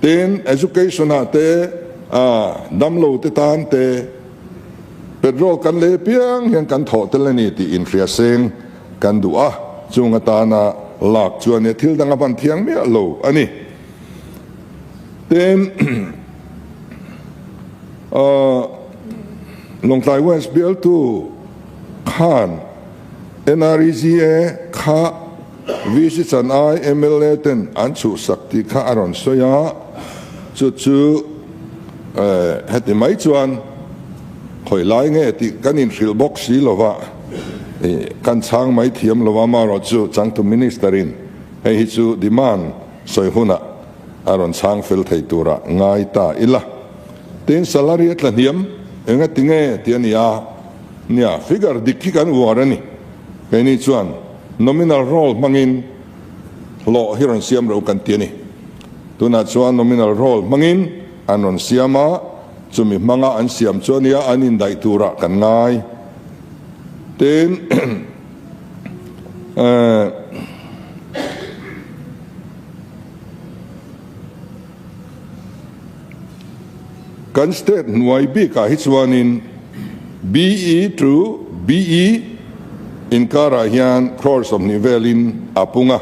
Tin, education ah te, damlo te tan te petrol kan lei apiang hian kan thawh tel a ni tih inhria seng kan duh a, chung atana lak chuan nia thil dang a hman thiang miah lo a ni. Tin, Lawngtlai West bialtu khan NREGA kha VC chan ai mla ten an chhuhsak tih kha a rawn sawi a, chu chu heti mai chuan khawi lai nge tih kan inhrilh bawk si lo va, kan chhang mai thiam lo a, amaherawh chu changtu Minister in hei hi chu demand sawi hunah a rawn chhang fel thei turah ngai ta ila. Tin, salary a tla hniam engati nge tih a ni a, nia figure dik hi kan uar a ni. Keini chuan nominal roll hmangin hlawh hi rawn siam ro kan ti a ni. Tunah chuan nominal roll hmangin an rawn siam a, chumi hmanga an siam chu ania an indaih turah kan ngai. Tin, Kan state hnuai bikah hi chuanin BE to BE inkarah hian crore 20 velin a pung a,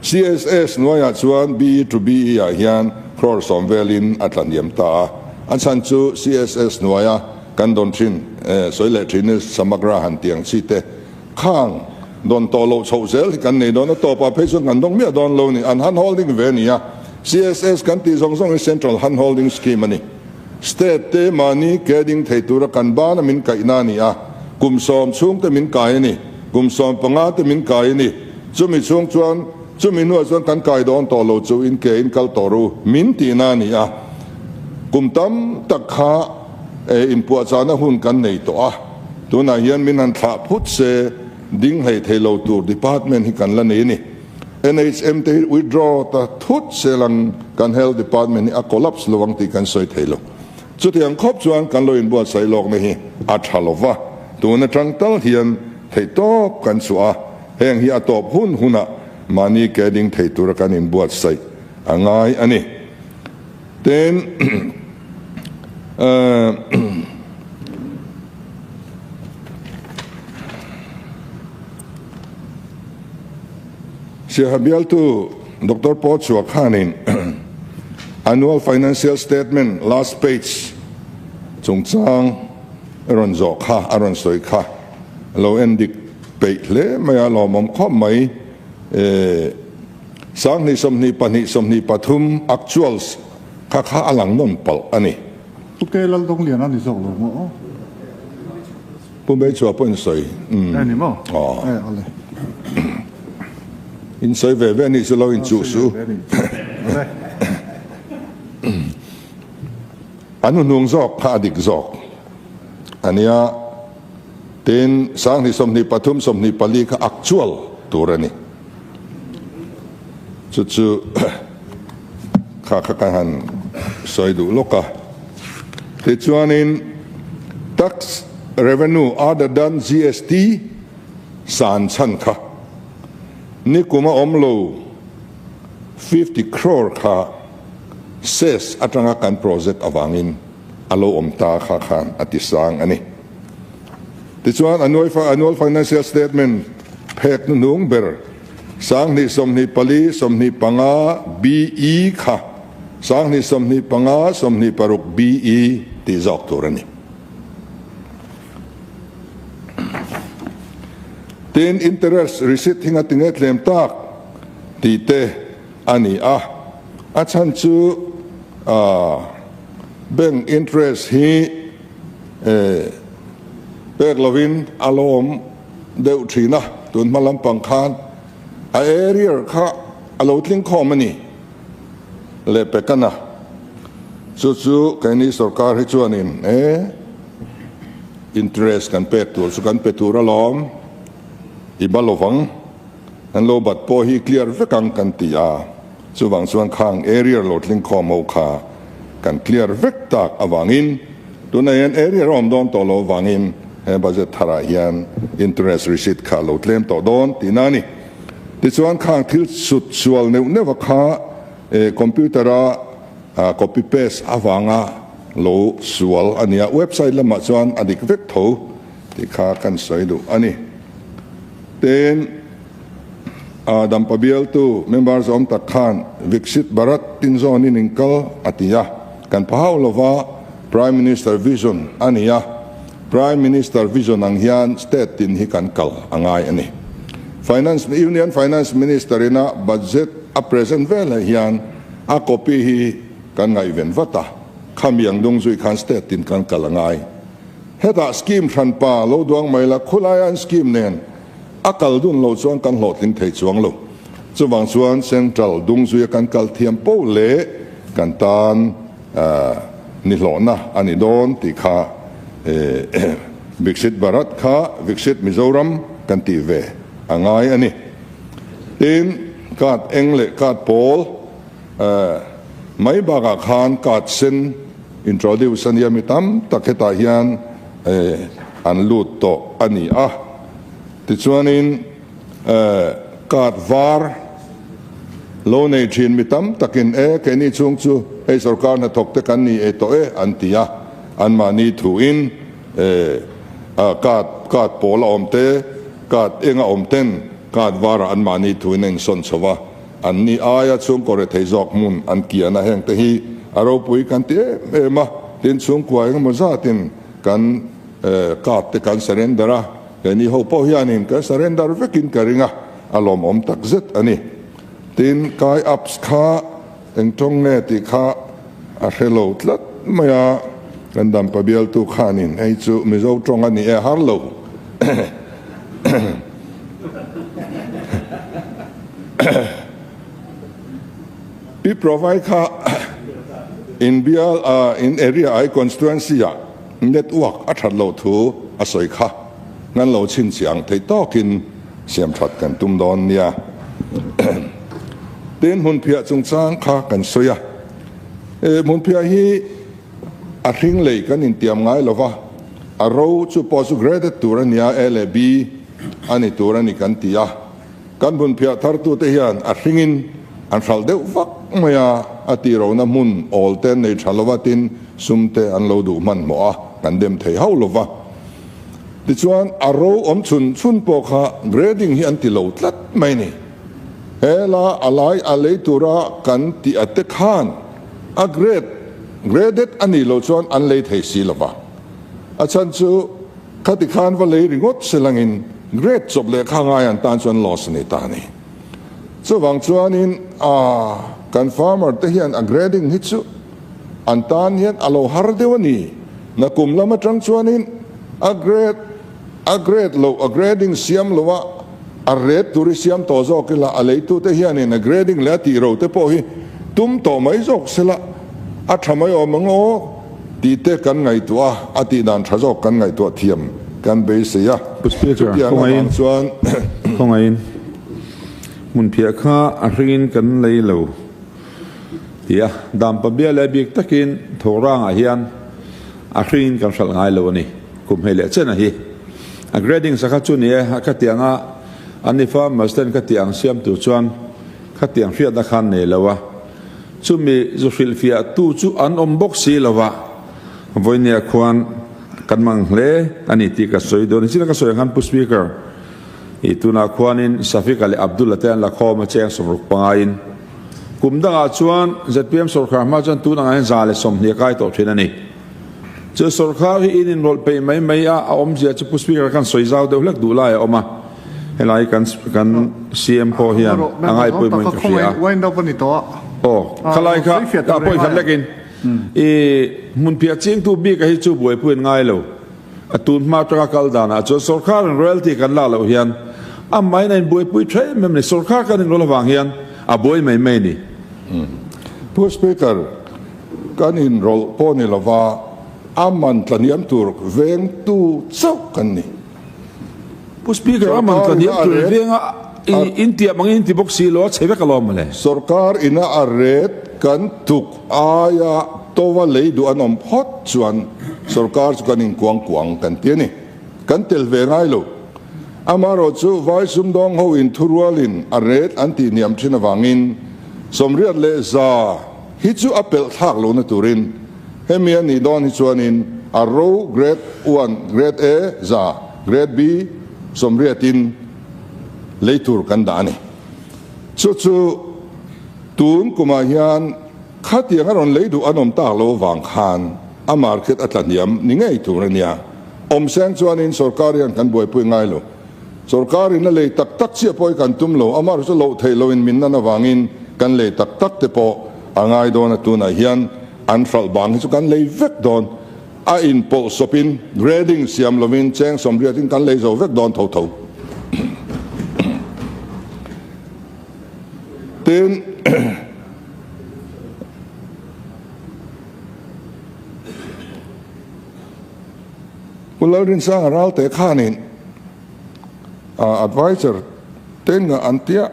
CSS hnuaiah chuan BE to BE ah hian crore 10 velin a tlaniam ta a. A chhan chu CSS hnuaia kan dawn thin, sawi leh thin i Samagra han tih ang chi te khang dawn tawh loh chhoh zel hi kan nei dawn a, tawpah phei chuan kan dawng miah dawn lo ni. An hand holding ve a ni a, CSS kan tih zawng zawng hi Central Hand Holding Scheme a ni. State te mahni ke ding thei tura kan bana min kaihna a ni a, kum sawm chhung te min kai a ni, kum 15 te min kai a ni. Chumi chhung chuan, chumi hnuah chuan kan kai dawn tawh lo chu in ke in kal tawh ru min tihna a ni a. Kum tam tak kha inpuahchahna hun kan nei tawh a, tunah hian min han thlah phut se ding hlei thei lo tur department hi kan la nei a ni. NHM te hi withdraw ta thut se lang kan Health Department hi a collapse lo ang tih kan sawi thei lo. Chutiang khawp chuan kan lo inbuatsaih lawkna hi a tha lo va, tun atang tal hian theihtawp kan chhuah a, heng hi a tawp hun hunah mahni ke ding thei tura kan inbuatsaih a ngai a ni. Tin, Siaha bialtu Doctor Paul Chua khanin Annual Financial Statement last page chungchang a rawn zawh kha, a rawn sawi kha a lo en dik peih hle mai a, lawmawm khawp mai. 20 22 23 actuals kha kha a lang nawn palh a ni. Pu K Laldawnglian a ni zawk lo maw? Pu Beichua pawh in sawi. E ni maw? Aw. E awle. In sawi ve ve anih chu lo in chuh suh. Awle. An hnuhnung zawk kha a dik zawk a nia. Tin, 20 23 24 kha actual tur a ni. Chu chu kha kha ka han sawi duh lawk a. Tichuanin tax revenue other than GST san chhan kha nikum a awm lo 50 crore kha cess atanga kan project avangin a lo awm ta kha khan a ti sang a ni. Tichuan annual financial statement phek hnuhnung ber 20 24 25 BE kha 20 25 26 BE tih zawk tur a ni. Tin, interest receipt hi nga tinge tlem tak tih te a ni a, a chhan chu bank interest hi pek lovin a lawm deuh thin a, tun hma lampang khan a area kha a lo tling khawm a ni leh pek a na. Chu chu keini sorkar hi chuanin e interest kan pek tur chu kan pe tur alawm i ba lovang, an lo bat pawh hi clear vek ang kan ti a, chuvang chuan khang area lo tling khawm ho kha kan clear vek tak avangin tunah hian area a awm dawn tawh lo avangin he budget tharah hian interest receipt kha a lo tlem tawh dawn tihna a ni. Tichuan khang thil sut sual neuh neuh a kha computer a copy paste avanga lo sual a nia, website lamah chuan a dik vek tho tih kha kan sawi duh a ni. Tin, Dampa bialtu member zawm tak khan Viksit Bharat tinzawnin in kal a ti a, kan pha hauh lova Prime Minister vision a ni a, Prime Minister vision ang hian state tin hi kan kal a ngai a ni. Finance Union Finance Minister ina budget a present veleh hian a copy hi kan ngaihven vat a, khami ang dung zui khan state tin kan kal a ngai. Hetah scheme hranpa lo duang mai la, khulai an scheme nen a kal dun lo chuan kan hlawhtling thei chuang lo. Chuvang chuan Central dung zuia kan kal thiam poh leh kan tan ni hlawhna a ni dawn tih kha Viksit Bharat kha Viksit Mizoram kan tih ve a ngai a ni. Tin, card eng leh card pawl mai bakah khan card sen introduce a nia, mi tam tak hetah hian an lut tawh a ni a. Tichuanin card var lo nei thin mi tam takin e keini chhung chu hei sorkar hnathawk te kan ni e tawh e an ti a, anmahni thuin card card pawl a awm te, card eng a awm ten card varah anmahni thuin a insawn chho va, anni aia chhungkaw rethei zawk hmun an kian a, heng te hi a ropui kan ti em em a. Tin, chhungkua engemaw zatin kan card te kan surrender a, keini ho pawh hianin kan surrender vekin ka ring a, a lawmawm takzet a ni. Tin, Kai Apps kha eng tawng nge tih kha a hre lo tlat mai a, kan dampa bialtu khanin hei chu Mizo tawng a ni e har lo. Pi Provai kha in bial a in area ai constituency ah network a that loh thu a sawi kha ngan lo chhinchhiah ang thei tawkin siam that kan tum dawn nia. Tin hmunphiah chungchang kha kan sawi a, e hmunphiah hi a hring lei kan intiam ngai lova, a ro chu pawh chu graded tur a nia A leh B a ni tur a ni kan ti a. Kan hmunphiah thartute hian a hringin an hralh deuh vak mai a, a tihrohna hmun awl te an nei tha lova tin sum te an lo duh hmanhmawh a, kan dem thei hauh lova. Tichuan a ro awm chhun chhun pawh kha grading hi an ti lo tlat mai ni. He la a lai a lei tura kan tih a te khan a grade graded a nih loh chuan an lei thei si lova. A chhan chu Khati khan va lei ringawt se langin grade chawp leh kha ngai an tan chuan loss a ni ta a ni. Chuvang chuanin a kan farmer te hian a grading hi chu an tan hian a lo har deuh a ni. Nakum lam atang chuanin a grade a grade loh a grading siam loh a a ret tur hi siam tawh zawk ila a leitute hianin a grading leh a tih ro te pawh hi tum tawh mai zawk sela a tha mai awm ang aw. Tih te kan ngaihtuah a, a tih dan tha zawk kan ngaihtuah thiam kan beisei a. Pu Speaker, Chutiang khawngaihin, avang chuan. Khawngaihin, hmunphiah kha a hringin kan lei lo ti a, Dampa bia leh bik takin Thawkrangah hian a hringin kan hralh ngai lo a ni. Kum hei leh chen a hi. A grading sakha chu ni e, a khatianga an ni farmers ten khatiang siam tur chuan khatiang hriatna khan nei lo a. Chumi zu hrilhfiah tu chu an awm bawk si lo va, vawinia khuan kan mang hle a ni tih ka sawi dawn. Nichina ka sawi ang khan Pu Speaker, i tunah khuanin Safika leh Abdullah te an la khawm a cheng 60 in. Kum dangah chuan zpm sawrkhar hma chuan tun angah hian 120 a kai tawh thin a ni. Chu sawrkhar hi in inrawlh peih mai mai a, a awmzia chu Pu Speaker khan sawi zau deuh hlek duh lai a awm a, helai kan kan CM pawh hian a ngaipawimawhin ka hria a. Aw, khalai kha a pawi khat lekin i hmunphiah chingtu bik a hi chu buaipui an ngai lo. A tun hma atanga kal danah chuan sawrkharin royalty kan lak loh hian amahin a inbuaipui tha em em a ni. Sawrkhar kan inrawlh avang hian a buai mai mai a ni. Pu Speaker, kan inrawlh pawh ni lova a man tlahniam tur vengtu chauh kan ni. Pu Speaker, a man tlahniam tur venga intiam angin inti bawk si lo a chhe vek alawm mawle. Sawrkar ina a ret kan tuk aia tova lei duh an awm phawt chuan sawrkar chu kan inkuang kuang kan ti a ni. Kan tel ve ngai lo. Amaherawh chu vai sumdawng ho in thurualin a ret an tih hniam thin avangin 81 hi chu a pelh thlak lohna turin hemi a nih dawn hi chuanin a ro grade one, grade A za, grade B sawmriatin lei tur kan dah a ni. Chu chu tun kumah hian khatiang a rawn lei duh an awm tak lo avang khan a market a tla hniam ni ngei tur a nia. Awmseng chuanin sorkar hian kan buaipui ngai lo. Sorkarin a lei tak tak chiah pawh hi kan tum lo, amaherawhchu chu loh theih loin min nan avangin kan lei tak tak te pawh a ngai dawn a, tunah hian an hralh bang hi chu kan lei vek dawn, a inpawlh sawpin grading siam lovin cheng 80 in kan lei zo vek dawn tho tho. Tin, Pu Lalrinsanga Ralte khanin adviser te ngah an tia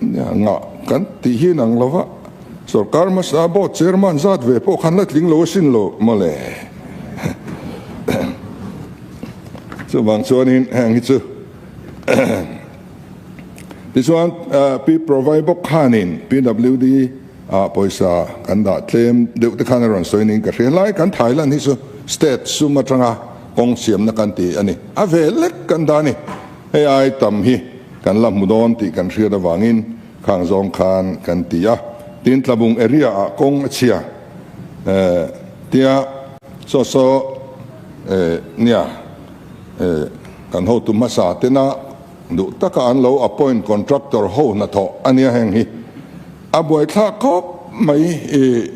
ngah kan tih hi nang lova sorkar hmasa board chairman zat ve pawh khan la tling lo asin lo mawle. Chuvang chuanin heng hi chu tichuan Pi Provai bawk khanin PWD Ah pawisa kan dah tlem deuh te khan a rawn sawi niin ka hria. Helai kan Thailand hi chu state sum atanga kawng siamna kan ti a ni. A ve lek kan dah a ni. Hei ai tam hi kan la hmu dawn tih kan hriat avangin khang zawng khan kan ti a. Tin Tlabung area ah kawng a chhia tia. Saw saw eh nia eh kan hotu hmasa tena duh taka an lo appoint contractor ho hnathawh a nia heng hi a buaithlak khawp mai i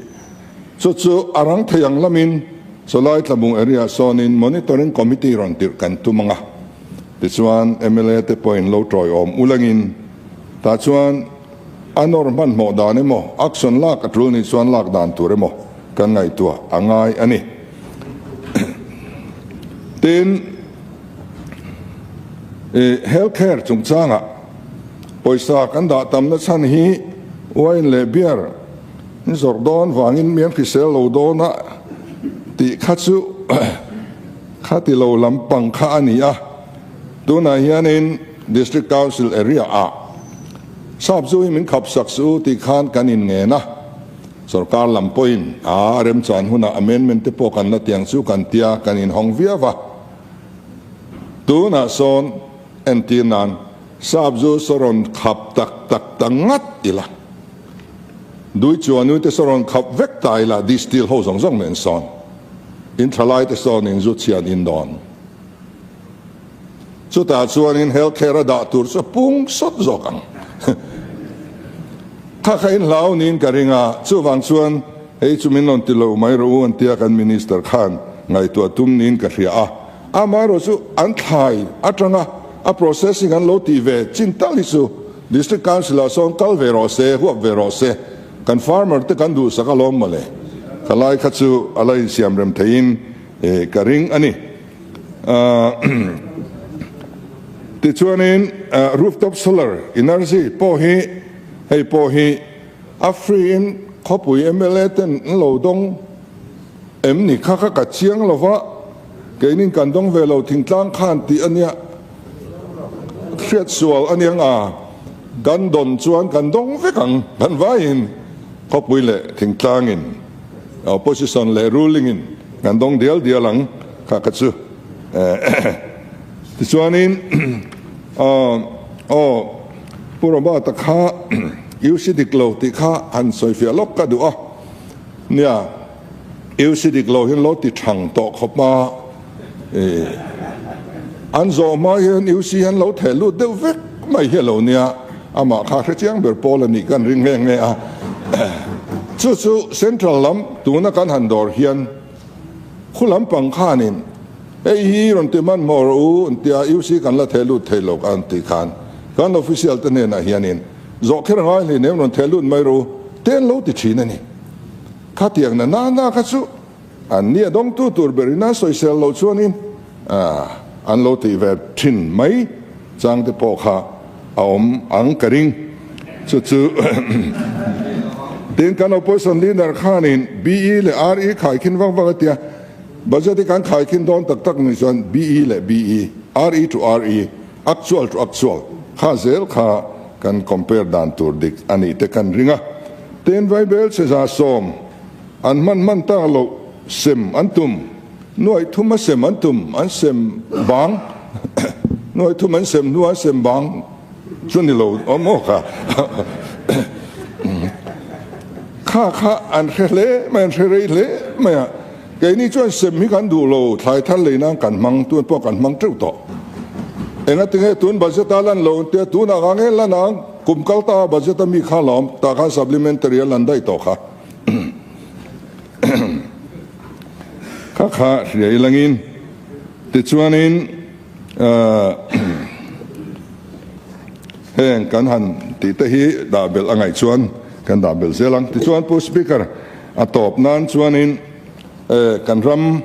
chu chu a rang thei ang lamin chawlai tlabung area sawnin monitoring committee rawn tirh kan tum ang a tichuan mla te pawhin lo tawiawm ulangin tah chuan A nawr hmanhmawh dan emaw, action lak a tul nih chuan lak dan tur emaw kan ngaihtuah a ngai a ni. Tin, i health care chungchangah pawisa kan dah tamna chhan hi wine leh beer in zawrh dawn vangin mian hrisel lo dawn a tih kha chu kha ti lo lampang kha a ni a. Tunah hianin District Council area ah Sap zu hi min khap sak suh u tih khan kan inngen a, sorkar lam pawhin a remchan hunah amendment te pawh kan la tiang chu kan tia kan inhawng viau a. Tunah sawn entir nan Sap zu saw rawn khap tak tak ta ngat ila, Dui chuanui te saw rawn khap vek ta ila distill ho zawng zawng nen sawn in thalai te sawn in zu chhian in dawn. Chutah chuanin health care a dah tur chu a pung sawt zawk ang. Kha kha in hlau niin ka ring a, chuvang chuan hei chu min rawn ti lo mai rawh u an tia kan minister khan ngaihtuah tum niin ka hria a. Amaherawh chu an thlai atanga a processing an lo tih ve chin tal hi chu district council ah sawn kal ve rawh se, huap ve rawh se, kan farmer te kan duhsak alawm mawle. Khalai kha chu a la insiamrem theiin ka ring a ni. Tichuanin rooftop solar energy pawh hi hei pawh hi a free in khawpui mla ten an lo dawng em ni kha kha ka chiang lova keinin kan dawng ve lo thingtlang khan tih a nia hriat sual a niang a kan dawn chuan kan dawng vek ang kan vaiin khawpui leh thingtlangin opposition leh ruling in kan dawng dial dial ang. Kha kha chu tichuanin aw Pu Robert-a kha UC dik lo tih kha han sawifiah lawk ka duh a, nia UC dik lo hian lo ti thang tawh khawp a, an zawh hma hian UC hian lo theh lut deuh vek mai hi a lo nia, amah kha hrechiang ber pawl a nih kan ring nghe nghe a, chu chu Central lam tuna kan han dawr hian. Khu lampang khanin, Hei hi rawn ti hmanhmawh rawh u, an ti a, UC kan la theh lut thei lo an tih khan kan official te hnenah hianin zawh kher ngai hlei nem rawn theh lut mai rawh u, te an lo ti thin a ni. Khatiang na na na kha chu an nia dawngtu tur berin an sawisel loh chuanin an lo tih ve thin mai chang te pawh kha a awm ang ka ring. Chu chu tin kan opposition leader khanin BE leh RE khaikhin vang vang a tia, budget hi kan khaikhin dawn tak tak ni chuan BE leh BE, RE to RE, actual to actual kha zel kha kan compare dan tur dik a nih te kan ring a. Tin Vaibel chheza sawm an hman hman tak loh sem an tum. Nuaih thum a sem an tum, an sem bang. Nuaih thum an sem hnu an sem bang chu ni lo awm aw kha. Kha kha an hre hle mai, an hre rei hle mai a. Keini chuan sem hi kan duh lo, thlai thar lei nan kan hmang, tun pawh kan hmang teuh tawh. Engatinge tun budget a lan lo tia tunah ka nge lan ang, kum kal ta budget a mi kha la awm, tah khan supplementary a lan daih tawh kha. Kha kha hria ilangin tichuanin heng kan han tih te hi dah belh a ngaih chuan kan dah belh zel ang. Tichuan Pu Speaker a tawp nan chuanin kan ram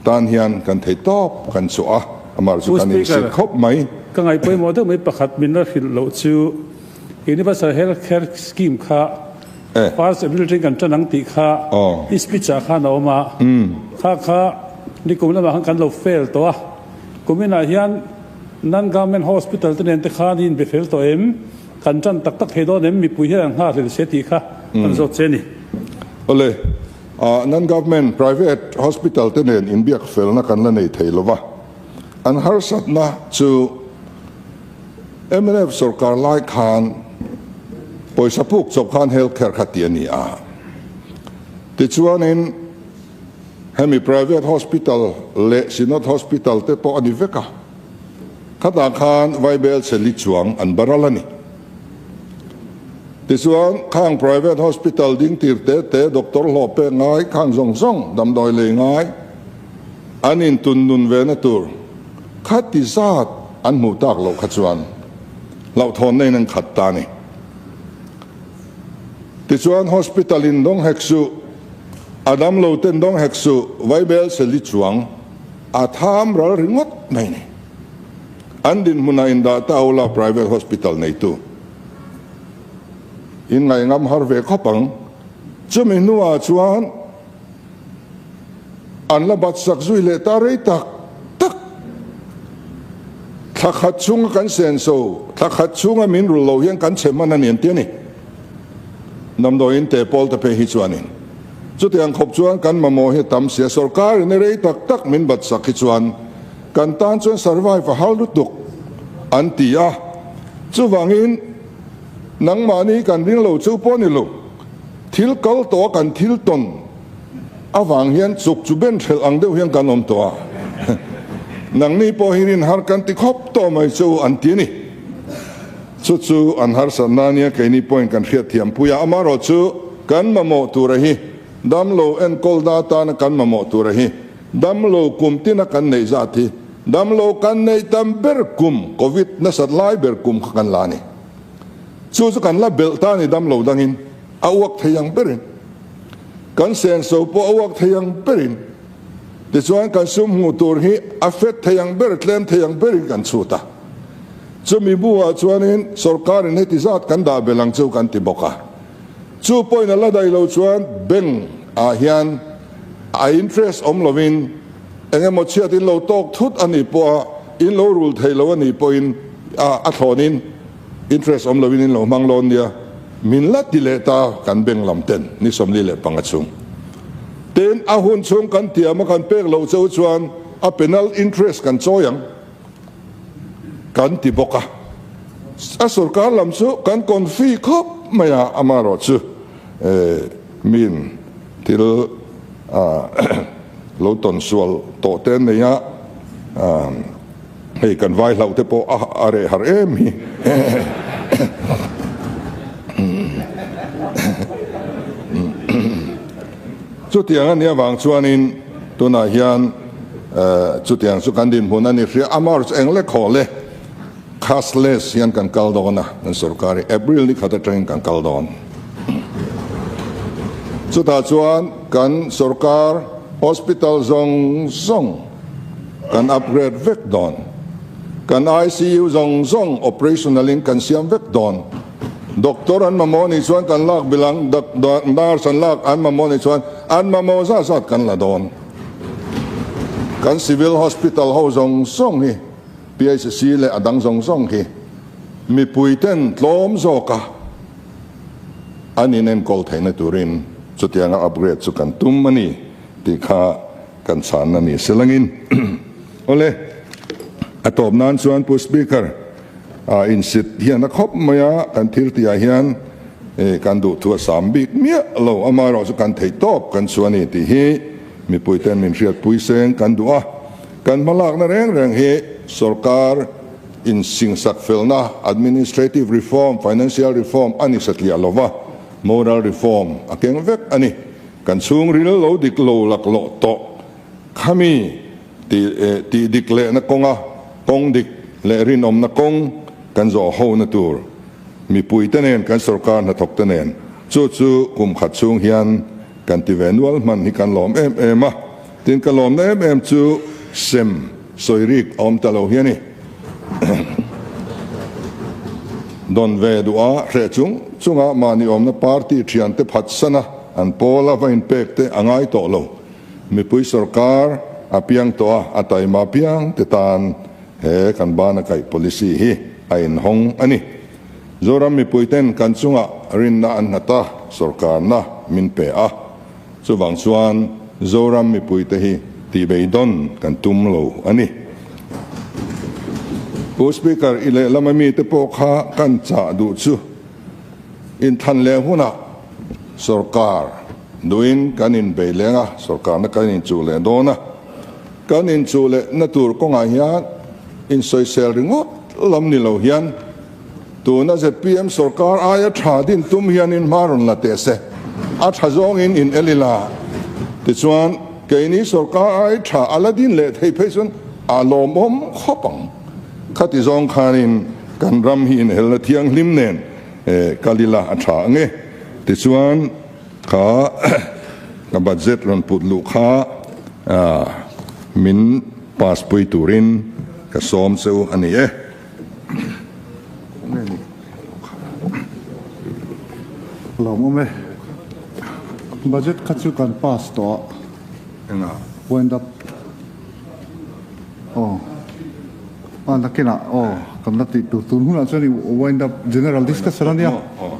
tan hian kan thei tawp kan chhuah a, amah chu kan insit khawp mai. Ka ngaihpawimawh deuh mai pakhat min la hrilh loh chu Universal Health Care Scheme kha First April atangin kan tan ang tih kha i speech ah khan a awm a, kha kha nikum lamah khan kan lo fail tawh a, kuminah hian non government hospital te nen te khan i inbe fel tawh em, kan tan tak tak thei dawn em, mipui hian an nghakhlel se tih kha kan zawt che a ni. Awle, non government private hospital te nen inbiak felna kan la nei thei lova, an harsatna chu Mnf sorkar lai khan pawisa puk chawp khan health care kha ti a ni a. Tichuanin Hemi private hospital leh Synod Hospital te pawh a ni vek a, khatah khan Vaibel chhe li chuang an baral a ni. Tichuan, khang private hospital ding tir te te, doctor hlawh pek ngai, khang zawng zawng damdawi lei ngai an intun nun ve na tur khati zat an hmuh tak loh kha chuan hlauhthawnna in an khat ta a ni. Tichuan, hospital in dawng hek suh, a damlo ten dawng hek suh, Vaibel chhe li chuang a tham ral ringawt mai a ni. An dinhmunah indah ta ula private hospital neitu in ngaihngam har ve khawp ang. Chumi hnuah chuan an la bat sak zui leh ta rei tak tak. Thla khat chhunga kan senso, thla khat chhunga min rul lo hian kan chhe hman a ni an ti a ni. Damdawiin te pawl te phei hi chuanin chutiang khawp chuan kan mamawh hi a tam sia. Sorkarin rei tak tak min bat sak hi chuan Kan tan chuan survive a har lutuk an ti a, chuvangin nangmahni kan ring lo chu pawh ni lo, thil kal tawh a kan thil tawn avang hian chuk chu ben hrelh ang deuh hian kan awm tawh a, nangni pawh hi rin har kan ti khawp tawh mai chu an ti a ni. Chu chu an harsatna ania keini pawhin kan hriatthiam pui a, amaherawhchu kan mamawh tura hi damlo enkawl na atana kan mamawh tura hi Damlo kum tina kan neih zat hi damlo kan neih tam ber kum, Covid nasat lai ber kum kha kan la a ni. Chu chu kan la belh ta a ni damlo dangin a uak thei ang berin. Kan senso pawh a uak thei ang berin. Tichuan kan sum hmuh tur hi a fet thei ang ber, tlem thei ang berin kan chhut a. Chumi buah chuanin sorkarin heti zat kan dah belh ang chu kan ti bawk a. Chu pawhin a la daih lo chuan bank ah hian a interest awm lovin eng emaw chhiat in lo tawk thut a nih pawh a in lo rul thei lo a nih pawhin a thlawnin interest awm lovin in lo hmang lawn nia min la ti leh ta kan bank lam ten ni 45 chhung tin a hun chhung kan tiam a kan pek loh cheu chuan a penal interest kan chawi ang. Kan ti bawk a, a sorkar lam chu kan confi khawp mai a, amaherawhchu min thil lo tawn sual tawh te an nei a, hei kan vai hlauh te pawh a reh har em hi. Chutiang a nih avang chuanin tunah hian chutiang chu kan dinhmun a ni hria a, March eng lek haw le cashless hian kan kal dawn a, kan sorkar hi April ni khat atangin kan kal dawn. Chutah chuan kan sorkar hospital zawng zawng kan upgrade vek dawn, kan ICU zawng zawng operational in kan siam vek dawn. Doctor an mamawh nih chuan kan lak bil ang, nurse an lak an mamawh nih chuan an mamawh zat zat kan la dawn. Kan civil hospital ho zawng zawng hi, PHC leh a dang zawng zawng hi mipui ten tlawm zawka an inenkawl theihna turin chutianga upgrade chu kan tum a ni tih kha kan chhanna ni selangin. Awle, a tawp nan chuan Pu Speaker, A insit hian a khawp mai a, kan thil tihah hian kan duhthu a sam bik miah lo, amaherawh chu kan theih tawp kan chu a ni tih hi mipuiten min hriatpui seng kan duh a. Kan hmalakna reng reng hi sorkar insingsak felna, administrative reform, financial reform a ni satliah lo va, moral reform a keng vek a ni. Kan chhungril lo dik lo laklawh tawh khami Tih dik lehna kawnga kawng dik leh rinawmna kawng kan zawh hona tur mipuite nen kan sorkar hnathawkte nen chu chu kum khat chhung hian kan ti ve nual hman hi kan lawm em em a. Tin ka lawmna em em chu sem sawi rik a awm ta lo hi a ni. Dawn ve duh a hreh chung chunga mahni awmna party thiante phatsana an pawla va inpek te a ngai tawh lo. Mipui sorkar a piang tawh a, a taima piang te tan he kan bana kaih policy hi a inhawng a ni. Zoram mipui ten kan chungah rinna an nghat a, sorkarna min pe a. Chuvang chuan Zoram mipui te hi tihbeidawn kan tum lo a ni. Pu Speaker, i lehlam ami te pawh kha kan chah duh chu inthan leh hunah sorkar. Duhin kan inbei leng a, sorkarna kan inchuh leh dawn a. Kan inchuh lehna tur kawngah hian insawisel ringawt lam ni lo hian tuna zpm sorkar aia tha din tum hianin hma rawn la teh se, a tha zawngin in el ila. Tichuan, keini sorkar ai tha a la din leh thei phei chuan a lawmawm khawp ang. Khati zawng khanin kan ram hi inhelna thianghlim nen kal ila a tha ang e. Tichuan, kha ka budget rawn put luh kha min pass pui turin ka sawm che u a ni e. Lawmawm e. Budget kha chu kan pass tawh a. Engah? Wind up. Aw. A nakinah aw kan la tih tur tun hunah chuan i wind up general discussion a nia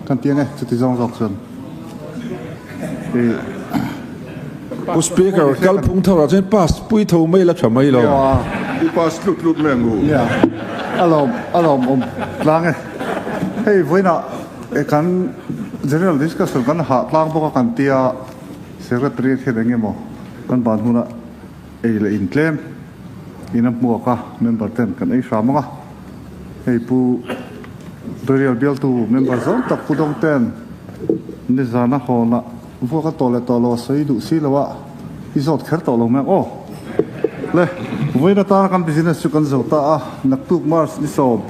kan ti ang e chuti zawng zawk chuan i Pu Speaker, kalphung tharah chuan pass pui tho mai la tha mai lo. I pass tlut tlut mai ang u. Nia, a lawm a lawm awm tlang e. Hei vawiinah kan general discussion kan hah tlang bawk a kan tia secretary hian eng emaw kan ban hunah Ei leh in tlem in a hmuak a, member ten kan ei hram ang a. Hei Pu Dorial bialtu member zawng tak Pu Dawng ten nizan a hawnah vuak a tawh leh tawh lo a sawi duh si lo a, i zawt kher tawh lo mai ang aw. Le, vawiin atana kan business chu kan zo ta a, naktuk March ni 12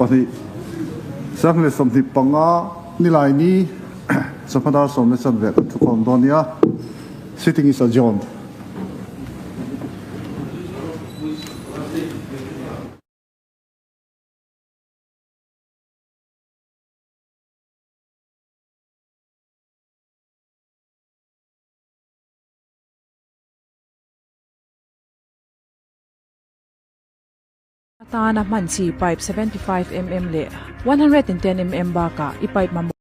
2025 nilai ni chawhma dar sawm le chanve kan thukhawm dawn nia. Sitting is adjourned. Atana hman chi pipe 75 mm leh 110 mm bakah i pipe mamawh.